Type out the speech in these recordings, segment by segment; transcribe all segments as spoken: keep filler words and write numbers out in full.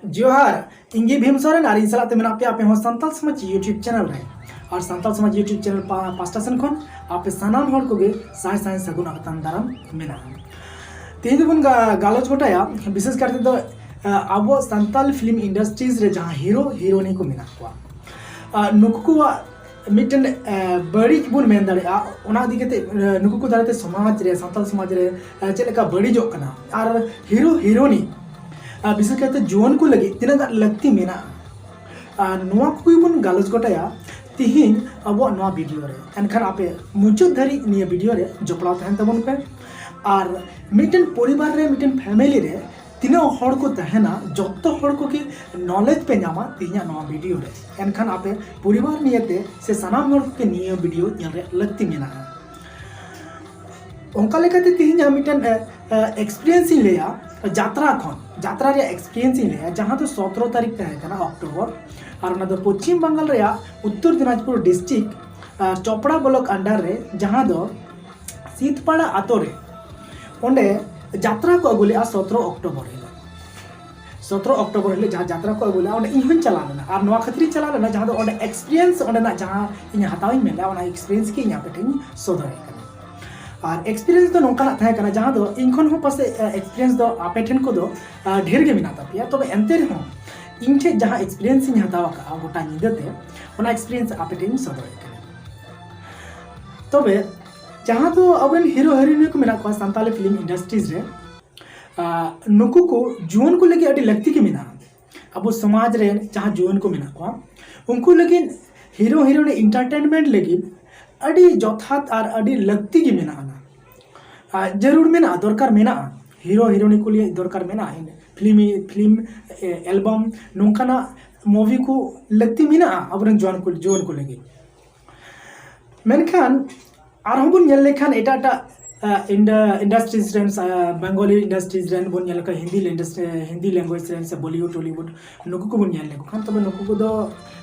ᱡᱚᱦᱟᱨ, ᱤᱧ ᱜᱮ ᱵᱷᱤᱢ ᱥᱚᱨᱮᱱ ᱟᱨ ᱤᱧ ᱥᱟᱞᱟᱜ ᱛᱮ ᱢᱮᱱᱟᱜ ᱯᱮᱭᱟ ᱟᱯᱮ ᱦᱚᱸ ᱥᱟᱱᱛᱟᱞ ᱥᱚᱢᱟᱡᱽ YouTube ᱪᱮᱱᱮᱞ ᱨᱮ᱾ ᱟᱨ ᱥᱟᱱᱛᱟᱞ ᱥᱚᱢᱟᱡᱽ YouTube ᱪᱮᱱᱮᱞ ᱯᱟ-, ᱯᱟᱥᱴᱟ ᱥᱮᱱ ᱠᱷᱚᱱ ᱟᱯᱮ ᱥᱟᱱᱟᱢ ᱦᱚᱲ ᱠᱚᱜᱮ ᱥᱟᱭ ᱥᱟᱭ ᱥᱟᱹᱜᱩᱱ ᱟᱛᱟᱝ ᱫᱟᱨᱟᱢ ᱢᱮᱱᱟᱜᱼᱟ᱾ ᱛᱮᱦᱮᱧ ᱫᱚᱵᱚᱱ ᱜᱟ-, ᱜᱟᱞᱚᱪ ᱜᱚᱴᱟᱭᱟ, ᱵᱤᱥᱮᱥ ᱠᱟᱨ ᱛᱮᱫᱚ, ᱟ, ᱟᱵᱚᱣᱟᱜ ᱥᱟᱱᱛᱟᱞ ᱯᱷᱤᱞᱢ ᱤᱱᱰᱟᱥᱴᱨᱤᱡᱽ ᱨᱮ ᱡᱟᱦᱟᱸ ᱦᱤᱨᱳ ᱦᱤᱨᱳᱭᱤᱱ ᱠᱚ ᱢᱮᱱᱟᱜ ᱠᱚᱣᱟ, ᱟ, ᱱᱩᱠᱩ ᱠᱚᱣᱟᱜ ᱢᱤᱫᱴᱮᱱ, ᱮ, ᱵᱟᱹᱲᱤᱡ ᱵᱚᱱ ᱢᱮᱱ ᱫᱟᱲᱮᱭᱟᱜᱼᱟ, ᱚᱱᱟ ᱤᱫᱤ ᱠᱟᱛᱮ, ᱮ, ᱱᱩᱠᱩ ᱠᱚ ᱫᱟᱨᱟᱭ ᱛᱮ ᱥᱚᱢᱟᱡᱽ ᱨᱮ, ᱥᱟᱱᱛᱟᱲ ᱥᱚᱢᱟᱡᱽ ᱨᱮ, ᱮ, ᱪᱮᱫ ᱞᱮᱠᱟ ᱵᱟᱹᱲᱤᱡᱚᱜ ᱠᱟᱱᱟ, ᱟᱨ ᱦᱤᱨᱳ ᱦᱤᱨᱳᱭᱤᱱ, ᱮ, ᱵᱤᱥᱮᱥ ᱠᱟᱭᱛᱮ ᱡᱩᱣᱟᱹᱱ ᱠᱚ ᱞᱟᱹᱜᱤᱫ ᱛᱤᱱᱟᱹᱜ ᱜᱟᱱ ᱞᱟᱹᱠᱛᱤ ᱢᱮᱱᱟᱜᱼᱟ, ᱟᱨ ᱱᱚᱣᱟ ᱠᱚᱜᱮ ᱵᱚᱱ ᱜᱟᱞᱚᱪ ᱜᱚᱴᱟᱭᱟ ᱛᱤᱦᱤᱧ ᱟᱵᱚᱣᱟᱜ ᱱᱚᱣᱟ ᱵᱷᱤᱰᱤᱭᱳ ᱨᱮ᱾ ᱮᱱᱠᱷᱟᱱ ᱟᱯᱮ ᱢᱩᱪᱟᱹᱫ ᱫᱷᱟᱹᱨᱤᱡ ᱱᱤᱭᱟᱹ ᱵᱷᱤᱰᱤᱭᱳ ᱨᱮ ᱡᱚᱯᱲᱟᱣ ᱛᱟᱦᱮᱱ ᱛᱟᱵᱚᱱ ᱯᱮ᱾ ᱟᱨ ᱢᱤᱫᱴᱮᱱ ᱯᱚᱨᱤᱵᱟᱨ ᱨᱮ, ᱢᱤᱫᱴᱮᱱ ᱯᱷᱮᱢᱮᱞᱤ ᱨᱮ ᱛᱤᱱᱟᱹᱜ ᱦᱚᱲ ᱠᱚ ᱛᱟᱦᱮᱱᱟ, ᱡᱚᱛᱚ ᱦᱚᱲ ᱠᱚᱜᱮ ᱱᱚᱞᱮᱡᱽ ᱯᱮ ᱧᱟᱢᱟ ᱛᱮᱦᱮᱧᱟᱜ ᱱᱚᱣᱟ ᱵᱷᱤᱰᱤᱭᱳ ᱨᱮ᱾ ᱮᱱᱠᱷᱟᱱ ᱟᱯᱮ ᱯᱚᱨᱤᱵᱟᱨ ᱱᱤᱭᱮᱛᱮ ᱥᱮ ᱥᱟᱱᱟᱢ ᱦᱚᱲ ᱠᱚᱜᱮ ᱱᱤᱭᱟᱹ ᱵᱷᱤᱰᱤᱭᱳ ᱧᱮᱞ ᱨᱮᱭᱟᱜ ᱞᱟᱹᱠᱛᱤ ᱢᱮᱱᱟᱜᱼᱟ᱾ ᱚᱱᱠᱟ ᱞᱮᱠᱟᱛᱮ ᱛᱮᱦᱮᱧᱟᱜ ᱢᱤᱫᱴᱮᱱ, ᱮ, ᱮ, ᱮᱠᱥᱯᱤᱨᱤᱭᱮᱱᱥ ᱤᱧ ᱞᱟᱹᱭᱟ, ᱡᱟᱛᱨᱟ ᱠᱷᱚᱱ, ᱡᱟᱛᱨᱟ ᱨᱮᱭᱟᱜ ᱮᱠᱥᱯᱤᱨᱤᱭᱮᱱᱥ ᱤᱧ ᱞᱟᱹᱭᱟ, ᱡᱟᱦᱟᱸ ᱫᱚ ᱥᱚᱛᱨᱚ ᱛᱟᱹᱨᱤᱠᱷ ᱛᱟᱦᱮᱸ ᱠᱟᱱᱟ ᱚᱠᱴᱳᱵᱚᱨ, ᱟᱨ ᱚᱱᱟ ᱫᱚ ᱯᱚᱪᱷᱤᱢ ᱵᱟᱝᱜᱟᱞ ᱨᱮᱭᱟᱜ ᱩᱛᱛᱚᱨ ᱫᱤᱱᱟᱡᱽᱯᱩᱨ ᱰᱤᱥᱴᱨᱤᱠᱴ, ᱟ, ᱪᱚᱯᱲᱟ ᱵᱞᱚᱠ ᱟᱱᱰᱟᱨ ᱨᱮ, ᱡᱟᱦᱟᱸ ᱫᱚ ᱥᱤᱛᱯᱟᱲᱟ ᱟᱛᱳ ᱨᱮ ᱚᱸᱰᱮ ᱡᱟᱛᱨᱟ ᱠᱚ ᱟᱹᱜᱩ ᱞᱮᱫᱼᱟ ᱥᱚᱛᱨᱚ ᱚᱠᱴᱳᱵᱚᱨ ᱦᱤᱞᱳᱜ᱾ ᱥᱚᱛᱨᱚ ᱚᱠᱴᱳᱵᱚᱨ ᱦᱤᱞᱳᱜ ᱡᱟᱦᱟᱸ ᱡᱟᱛᱨᱟ ᱠᱚ ᱟᱹᱜᱩ ᱞᱮᱫᱼᱟ, ᱚᱸᱰᱮ ᱤᱧ ᱦᱚᱸᱧ ᱪᱟᱞᱟᱣ ᱞᱮᱱᱟ᱾ ᱟᱨ ᱱᱚᱣᱟ ᱠᱷᱟᱹᱛᱤᱨ ᱤᱧ ᱪᱟᱞᱟᱣ ᱞᱮᱱᱟ, ᱡᱟᱦᱟᱸ ᱫᱚ ᱚᱸᱰᱮ ᱮᱠᱥᱯᱤᱨᱤᱭᱮᱱᱥ ᱚᱸᱰᱮᱱᱟᱜ ᱡᱟᱦᱟᱸ ᱤᱧ ᱦᱟᱛᱟᱣ ᱤᱧ ᱢᱮᱱ ᱞᱮᱫᱼᱟ, ᱚᱱᱟ ᱮᱠᱥᱯᱤᱨᱤᱭᱮᱱᱥ ᱜᱮ ᱤᱧ ᱟᱯᱮ ᱴᱷᱮᱱ ᱤᱧ ᱥᱚᱫᱚᱨᱮᱫ ᱠᱟᱱᱟ᱾ ᱟᱨ ᱮᱠᱥᱯᱤᱨᱤᱭᱮᱱᱥ ᱫᱚ ᱱᱚᱝᱠᱟᱱᱟᱜ ᱛᱟᱦᱮᱸ ᱠᱟᱱᱟ, ᱡᱟᱦᱟᱸ ᱫᱚ ᱤᱧ ᱠᱷᱚᱱ ᱦᱚᱸ ᱯᱟᱥᱮᱡ, ᱮ, ᱮᱠᱥᱯᱤᱨᱤᱭᱮᱱᱥ ᱫᱚ ᱟᱯᱮ ᱴᱷᱮᱱ ᱠᱚᱫᱚ, ᱟ, ᱰᱷᱮᱨ ᱜᱮ ᱢᱮᱱᱟᱜ ᱛᱟᱯᱮᱭᱟ, ᱛᱚᱵᱮ ᱮᱱᱛᱮ ᱨᱮᱦᱚᱸ ᱤᱧ ᱴᱷᱮᱱ ᱡᱟᱦᱟᱸ ᱮᱠᱥᱯᱤᱨᱤᱭᱮᱱᱥ ᱤᱧ ᱦᱟᱛᱟᱣ ᱟᱠᱟᱫᱼᱟ ᱜᱚᱴᱟ ᱧᱤᱫᱟᱹ ᱛᱮ, ᱚᱱᱟ ᱮᱠᱥᱯᱤᱨᱤᱭᱮᱱᱥ ᱟᱯᱮ ᱴᱷᱮᱱ ᱤᱧ ᱥᱚᱫᱚᱨᱮᱫ ᱠᱟᱱᱟ᱾ ᱛᱚᱵᱮ ᱡᱟᱦᱟᱸ ᱫᱚ ᱟᱵᱚᱨᱮᱱ ᱦᱤᱨᱳ ᱦᱤᱨᱳᱭᱤᱱ ᱠᱚ ᱢᱮᱱᱟᱜ ᱠᱚᱣᱟ ᱥᱟᱱᱛᱟᱞᱤ ᱯᱷᱤᱞᱢ ᱤᱱᱰᱟᱥᱴᱨᱤᱡᱽ ᱨᱮ, ᱟ, ᱱᱩᱠᱩ ᱠᱚ ᱡᱩᱣᱟᱹᱱ ᱠᱚ ᱞᱟᱹᱜᱤᱫ ᱟᱹᱰᱤ ᱞᱟᱹᱠᱛᱤ ᱜᱮ ᱢᱮᱱᱟᱜᱼᱟ᱾ ᱟᱵᱚ ᱥᱚᱢᱟᱡᱽ ᱨᱮ ᱡᱟᱦᱟᱸ ᱡᱩᱣᱟᱹᱱ ᱠᱚ ᱢᱮᱱᱟᱜ ᱠᱚᱣᱟ, ᱩᱱᱠᱩ ᱞᱟᱹᱜᱤᱫ ᱦᱤᱨᱳ ᱦᱤᱨᱳᱭᱤᱱ ᱮᱱᱴᱟᱨᱴᱮᱱᱢᱮᱱᱴ ᱞᱟᱹᱜᱤᱫ ᱟᱹᱰᱤ ᱡᱚᱛᱷᱟᱛ ᱟᱨ ᱟᱹᱰᱤ ᱞᱟᱹᱠᱛᱤ ᱜᱮ ᱢᱮᱱᱟᱜᱼᱟ᱾ ᱟᱨ ᱡᱟᱹᱨᱩᱲ ᱢᱮᱱᱟᱜᱼᱟ, ᱫᱚᱨᱠᱟᱨ ᱢᱮᱱᱟᱜᱼᱟ, ᱦᱤᱨᱳ ᱦᱤᱨᱳᱭᱤᱱ ᱠᱚ ᱞᱟᱹᱜᱤᱫ ᱫᱚᱨᱠᱟᱨ ᱢᱮᱱᱟᱜᱼᱟ᱾ ᱯᱷᱤᱞᱢ, ᱯᱷᱤᱞᱢ, ᱮ, ᱮᱞᱵᱟᱢ, ᱱᱚᱝᱠᱟᱱᱟᱜ ᱢᱩᱵᱷᱤ ᱠᱚ ᱞᱟᱹᱠᱛᱤ ᱢᱮᱱᱟᱜᱼᱟ ᱟᱵᱚᱨᱮᱱ ᱡᱩᱣᱟᱹᱱ ᱠᱚ, ᱡᱩᱣᱟᱹᱱ ᱠᱚ ᱞᱟᱹᱜᱤᱫ᱾ ᱢᱮᱱᱠᱷᱟᱱ ᱟᱨᱦᱚᱸ ᱵᱚᱱ ᱧᱮᱞ ᱞᱮᱠᱷᱟᱱ ᱮᱴᱟᱜ ᱮᱴᱟᱜ, ᱟ, ᱤᱱᱰᱟ-, ᱤᱱᱰᱟᱥᱴᱨᱤᱡᱽ ᱨᱮᱱ, ᱥᱟ-, ᱵᱮᱝᱜᱚᱞᱤ ᱤᱱᱰᱟᱥᱴᱨᱤᱡᱽ ᱨᱮᱱ ᱵᱚᱱ ᱧᱮᱞ ᱠᱚᱣᱟ, ᱦᱤᱱᱫᱤ ᱤᱱᱰᱟᱥᱴᱨᱤ, ᱦᱤᱱᱫᱤ ᱞᱮᱝᱜᱩᱭᱮᱡᱽ ᱨᱮᱱ ᱥᱮ ᱵᱚᱞᱤᱣᱩᱰ, ᱴᱚᱞᱤᱣᱩᱰ, ᱱᱩᱠᱩ ᱠᱚᱵᱚᱱ ᱧᱮᱞ ᱞᱮᱠᱚ ᱠᱷᱟᱱ, ᱛᱚᱵᱮ ᱱᱩᱠᱩ ᱠᱚᱫᱚ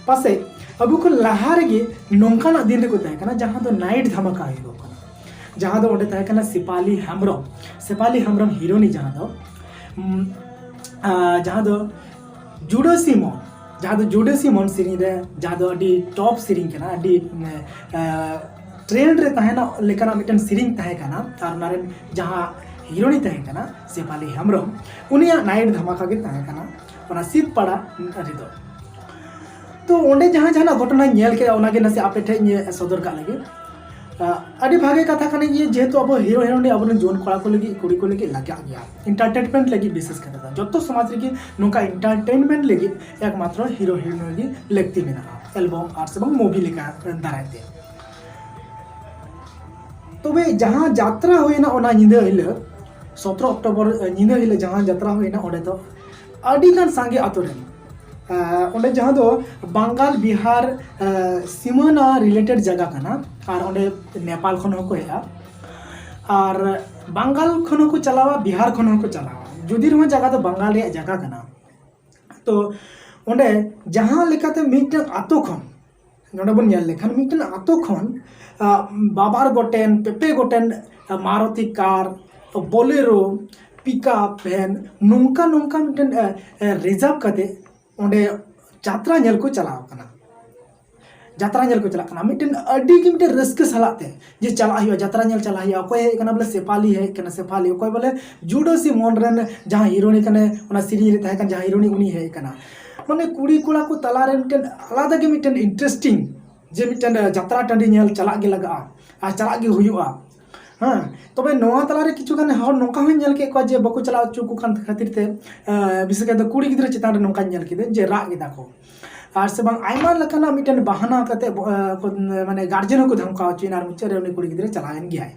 ᱯᱟᱥᱮᱡ ᱟᱵᱚ ᱠᱷᱚᱱ ᱞᱟᱦᱟ ᱨᱮᱜᱮ ᱱᱚᱝᱠᱟᱱᱟᱜ ᱫᱤᱱ ᱨᱮᱠᱚ ᱛᱟᱦᱮᱸ ᱠᱟᱱᱟ, ᱡᱟᱦᱟᱸ ᱫᱚ ᱱᱟᱭᱤᱴ ᱫᱷᱟᱢᱟᱠᱟ ᱦᱩᱭᱩᱜᱚᱜ ᱠᱟᱱᱟ, ᱡᱟᱦᱟᱸ ᱫᱚ ᱚᱸᱰᱮ ᱛᱟᱦᱮᱸ ᱠᱟᱱᱟ ᱥᱮᱯᱟᱞᱤ ᱦᱮᱢᱵᱨᱚᱢ, ᱥᱮᱯᱟᱞᱤ ᱦᱮᱢᱵᱨᱚᱢ ᱦᱤᱨᱳᱱᱤ, ᱡᱟᱦᱟᱸ ᱫᱚ, ᱩᱢ, ᱟ, ᱡᱟᱦᱟᱸ ᱫᱚ ᱡᱩᱰᱟᱹᱥᱤ ᱢᱚᱱ, ᱡᱟᱦᱟᱸ ᱫᱚ ᱡᱩᱰᱟᱹᱥᱤ ᱢᱚᱱ ᱥᱮᱨᱮᱧ ᱨᱮ, ᱡᱟᱦᱟᱸ ᱫᱚ ᱟᱹᱰᱤ ᱴᱚᱯ ᱥᱮᱨᱮᱧ ᱠᱟᱱᱟ, ᱟᱹᱰᱤ ᱴᱨᱮᱱᱰ ᱨᱮ ᱛᱟᱦᱮᱱᱟ ᱞᱮᱠᱟᱱᱟᱜ ᱢᱤᱫᱴᱮᱱ ᱥᱮᱨᱮᱧ ᱛᱟᱦᱮᱸ ᱠᱟᱱᱟ᱾ ᱟᱨ ᱚᱱᱟ ᱨᱮᱱ ᱡᱟᱦᱟᱸ ᱦᱤᱨᱳᱱᱤ ᱛᱟᱦᱮᱸ ᱠᱟᱱᱟ ᱥᱮᱯᱷᱟᱞᱤ ᱦᱮᱢᱵᱨᱚᱢ, ᱩᱱᱤᱭᱟᱜ ᱱᱟᱭᱤᱴ ᱫᱷᱟᱢᱟᱠᱟ ᱜᱮ ᱛᱟᱦᱮᱸ ᱠᱟᱱᱟ ᱚᱱᱟ ᱥᱤᱫᱯᱟᱲᱟ ᱨᱮᱫᱚ᱾ ᱛᱚ ᱚᱸᱰᱮ ᱡᱟᱦᱟᱸ ᱡᱟᱦᱟᱱᱟᱜ ᱜᱷᱚᱴᱚᱱᱟᱧ ᱧᱮᱞ ᱠᱮᱫᱟ, ᱚᱱᱟᱜᱮ ᱱᱟᱥᱮ ᱟᱯᱮ ᱴᱷᱮᱱ ᱤᱧ ᱥᱚᱫᱚᱨ ᱠᱟᱜ ᱞᱟᱹᱜᱤᱫ᱾ ᱟᱹᱰᱤ ᱵᱷᱟᱜᱮ ᱠᱟᱛᱷᱟ ᱠᱟᱱᱟ ᱡᱮ ᱡᱮᱦᱮᱛᱩ ᱟᱵᱚ ᱦᱤᱨᱳ ᱦᱤᱨᱳᱱᱤ ᱟᱵᱚᱨᱮᱱ ᱡᱩᱣᱟᱹᱱ ᱠᱚᱲᱟ ᱠᱚ ᱞᱟᱹᱜᱤᱫ, ᱠᱩᱲᱤ ᱠᱚ ᱞᱟᱹᱜᱤᱫ ᱞᱟᱜᱟᱜ ᱜᱮᱭᱟ, ᱮᱱᱴᱟᱨᱴᱮᱱᱢᱮᱱᱴ ᱞᱟᱹᱜᱤᱫ ᱵᱤᱥᱮᱥ ᱠᱟᱛᱮ ᱫᱚ᱾ ᱡᱚᱛᱚ ᱥᱚᱢᱟᱡᱽ ᱨᱮᱜᱮ ᱱᱚᱝᱠᱟ ᱮᱱᱴᱟᱨᱴᱮᱱᱢᱮᱱᱴ ᱞᱟᱹᱜᱤᱫ ᱮᱠᱢᱟᱛᱨᱚ ᱦᱤᱨᱳ ᱦᱤᱨᱳᱱᱤ ᱞᱟᱹᱜᱤᱫ ᱞᱟᱹᱠᱛᱤ ᱢᱮᱱᱟᱜᱼᱟ, ᱮᱞᱵᱟᱢ ᱟᱨ ᱥᱮ ᱵᱟᱝ ᱢᱩᱵᱷᱤ ᱞᱮᱠᱟ ᱫᱟᱨᱟᱭ ᱛᱮ᱾ ᱛᱚᱵᱮ ᱡᱟᱦᱟᱸ ᱡᱟᱛᱨᱟ ᱦᱩᱭᱱᱟ ᱚᱱᱟ ᱧᱤᱫᱟᱹ ᱦᱤᱞᱳᱜ, ᱥᱚᱛᱨᱚ ᱚᱠᱴᱳᱵᱚᱨ ᱧᱤᱫᱟᱹ ᱦᱤᱞᱳᱜ ᱡᱟᱦᱟᱸ ᱡᱟᱛᱨᱟ ᱦᱩᱭᱱᱟ, ᱚᱸᱰᱮ ᱫᱚ ᱟᱹᱰᱤ ᱜᱟᱱ ᱥᱟᱸᱜᱮ ᱟᱛᱳ ᱨᱮᱱ, ᱚᱸᱰᱮ ᱡᱟᱦᱟᱸ ᱫᱚ ᱵᱟᱝᱜᱟᱞ ᱵᱤᱦᱟᱨ ᱥᱤᱢᱟᱹᱱᱟ ᱨᱤᱞᱮᱴᱮᱰ ᱡᱟᱭᱜᱟ ᱠᱟᱱᱟ᱾ ᱟᱨ ᱚᱸᱰᱮ ᱱᱮᱯᱟᱞ ᱠᱷᱚᱱ ᱦᱚᱸᱠᱚ ᱦᱮᱡᱼᱟ, ᱟᱨ ᱵᱟᱝᱜᱟᱞ ᱠᱷᱚᱱ ᱦᱚᱸᱠᱚ ᱪᱟᱞᱟᱣᱟ, ᱵᱤᱦᱟᱨ ᱠᱷᱚᱱ ᱦᱚᱸᱠᱚ ᱪᱟᱞᱟᱣᱟ᱾ ᱡᱩᱫᱤ ᱨᱮᱦᱚᱸ ᱡᱟᱭᱜᱟ ᱫᱚ ᱵᱟᱝᱜᱟᱞ ᱨᱮᱭᱟᱜ ᱡᱟᱭᱜᱟ ᱠᱟᱱᱟ, ᱛᱚ ᱚᱸᱰᱮ ᱡᱟᱦᱟᱸ ᱞᱮᱠᱟᱛᱮ ᱢᱤᱫᱴᱟᱝ ᱟᱛᱳ ᱠᱷᱚᱱ, ᱱᱚᱰᱮ ᱵᱚᱱ ᱧᱮᱞ ᱞᱮᱠᱷᱟᱱ ᱢᱤᱫᱴᱟᱝ ᱟᱛᱳ ᱠᱷᱚᱱ ᱵᱟᱵᱟᱨ ᱜᱚᱴᱮᱱ, ᱯᱮ ᱯᱮ ᱜᱚᱴᱮᱱ ᱢᱟᱨᱚᱛᱤ ᱠᱟᱨ, ᱵᱳᱞᱮᱨᱳ, ᱯᱤᱠᱟᱯ ᱵᱷᱮᱱ, ᱱᱚᱝᱠᱟ ᱱᱚᱝᱠᱟ ᱢᱤᱫᱴᱮᱱ ᱨᱤᱡᱟᱨᱵᱷ ᱠᱟᱛᱮ ᱚᱸᱰᱮ ᱡᱟᱛᱨᱟ ᱧᱮᱞ ᱠᱚ ᱪᱟᱞᱟᱣ ᱠᱟᱱᱟ᱾ ᱡᱟᱛᱨᱟ ᱧᱮᱞ ᱠᱚ ᱪᱟᱞᱟᱜ ᱠᱟᱱᱟ ᱢᱤᱫᱴᱮᱱ ᱟᱹᱰᱤ ᱜᱮ ᱢᱤᱫᱴᱮᱱ ᱨᱟᱹᱥᱠᱟᱹ ᱥᱟᱞᱟᱜ ᱛᱮ, ᱡᱮ ᱪᱟᱞᱟᱜ ᱦᱩᱭᱩᱜᱼᱟ, ᱡᱟᱛᱨᱟ ᱧᱮᱞ ᱪᱟᱞᱟᱜ ᱦᱩᱭᱩᱜᱼᱟ᱾ ᱚᱠᱚᱭ ᱦᱮᱡ ᱠᱟᱱᱟ? ᱵᱚᱞᱮ ᱥᱮᱯᱷᱟᱞᱤ ᱦᱮᱡ ᱠᱟᱱᱟ, ᱥᱮᱯᱷᱟᱞᱤ ᱚᱠᱚᱭ? ᱵᱚᱞᱮ ᱡᱩᱰᱟᱹᱥᱤ ᱢᱚᱱ ᱨᱮᱱ ᱡᱟᱦᱟᱸ ᱦᱤᱨᱳᱱᱤ ᱠᱟᱱᱟᱭ, ᱚᱱᱟ ᱥᱮᱨᱮᱧ ᱨᱮ ᱛᱟᱦᱮᱸ ᱠᱟᱱ ᱡᱟᱦᱟᱸ ᱦᱤᱨᱳᱱᱤ, ᱩᱱᱤ ᱦᱮᱡ ᱠᱟᱱᱟ᱾ ᱢᱟᱱᱮ ᱠᱩᱲᱤ ᱠᱚᱲᱟ ᱠᱚ ᱛᱟᱞᱟᱨᱮ ᱢᱤᱫᱴᱮᱱ ᱟᱞᱟᱫᱟ ᱜᱮ ᱢᱤᱫᱴᱮᱱ ᱤᱱᱴᱟᱨᱮᱥᱴᱤᱝ, ᱡᱮ ᱢᱤᱫᱴᱮᱱ ᱡᱟᱛᱨᱟ ᱴᱟᱺᱰᱤ ᱧᱮᱞ ᱪᱟᱞᱟᱜ ᱜᱮ ᱞᱟᱜᱟᱜᱼᱟ ᱟᱨ ᱪᱟᱞᱟᱜ ᱜᱮ ᱦᱩᱭᱩᱜᱼᱟ᱾ ᱦᱮᱸ, ᱛᱚᱵᱮ ᱱᱚᱣᱟ ᱛᱟᱞᱟᱨᱮ ᱠᱤᱪᱷᱩ ᱜᱟᱱ ᱦᱚᱲ ᱱᱚᱝᱠᱟ ᱦᱚᱸᱧ ᱧᱮᱞ ᱠᱮᱫ ᱠᱚᱣᱟ ᱡᱮ ᱵᱟᱠᱚ ᱪᱟᱞᱟᱣ ᱦᱚᱪᱚ ᱠᱚ ᱠᱟᱱ ᱠᱷᱟᱹᱛᱤᱨ ᱛᱮ, ᱵᱤᱥᱮᱥ ᱠᱟᱭᱛᱮ ᱠᱩᱲᱤ ᱜᱤᱫᱽᱨᱟᱹ ᱪᱮᱛᱟᱱ ᱨᱮ ᱱᱚᱝᱠᱟᱧ ᱧᱮᱞ ᱠᱮᱫᱟ ᱡᱮ ᱨᱟᱜ ᱠᱮᱫᱟ ᱠᱚ᱾ ᱟᱨ ᱥᱮ ᱵᱟᱝ ᱟᱭᱢᱟ ᱞᱮᱠᱟᱱᱟᱜ ᱢᱤᱫᱴᱮᱱ ᱵᱟᱦᱟᱱᱟ ᱠᱟᱛᱮ ᱵᱚ-, ᱮ, ᱠᱚ, ᱢᱟᱱᱮ ᱜᱟᱨᱡᱮᱱ ᱦᱚᱸᱠᱚ ᱫᱷᱟᱢᱠᱟᱣ ᱦᱚᱪᱚᱭᱮᱱᱟ ᱟᱨ ᱢᱩᱪᱟᱹᱫ ᱨᱮ ᱩᱱᱤ ᱠᱩᱲᱤ ᱜᱤᱫᱽᱨᱟᱹ ᱪᱟᱞᱟᱣᱮᱱ ᱜᱮᱭᱟᱭ᱾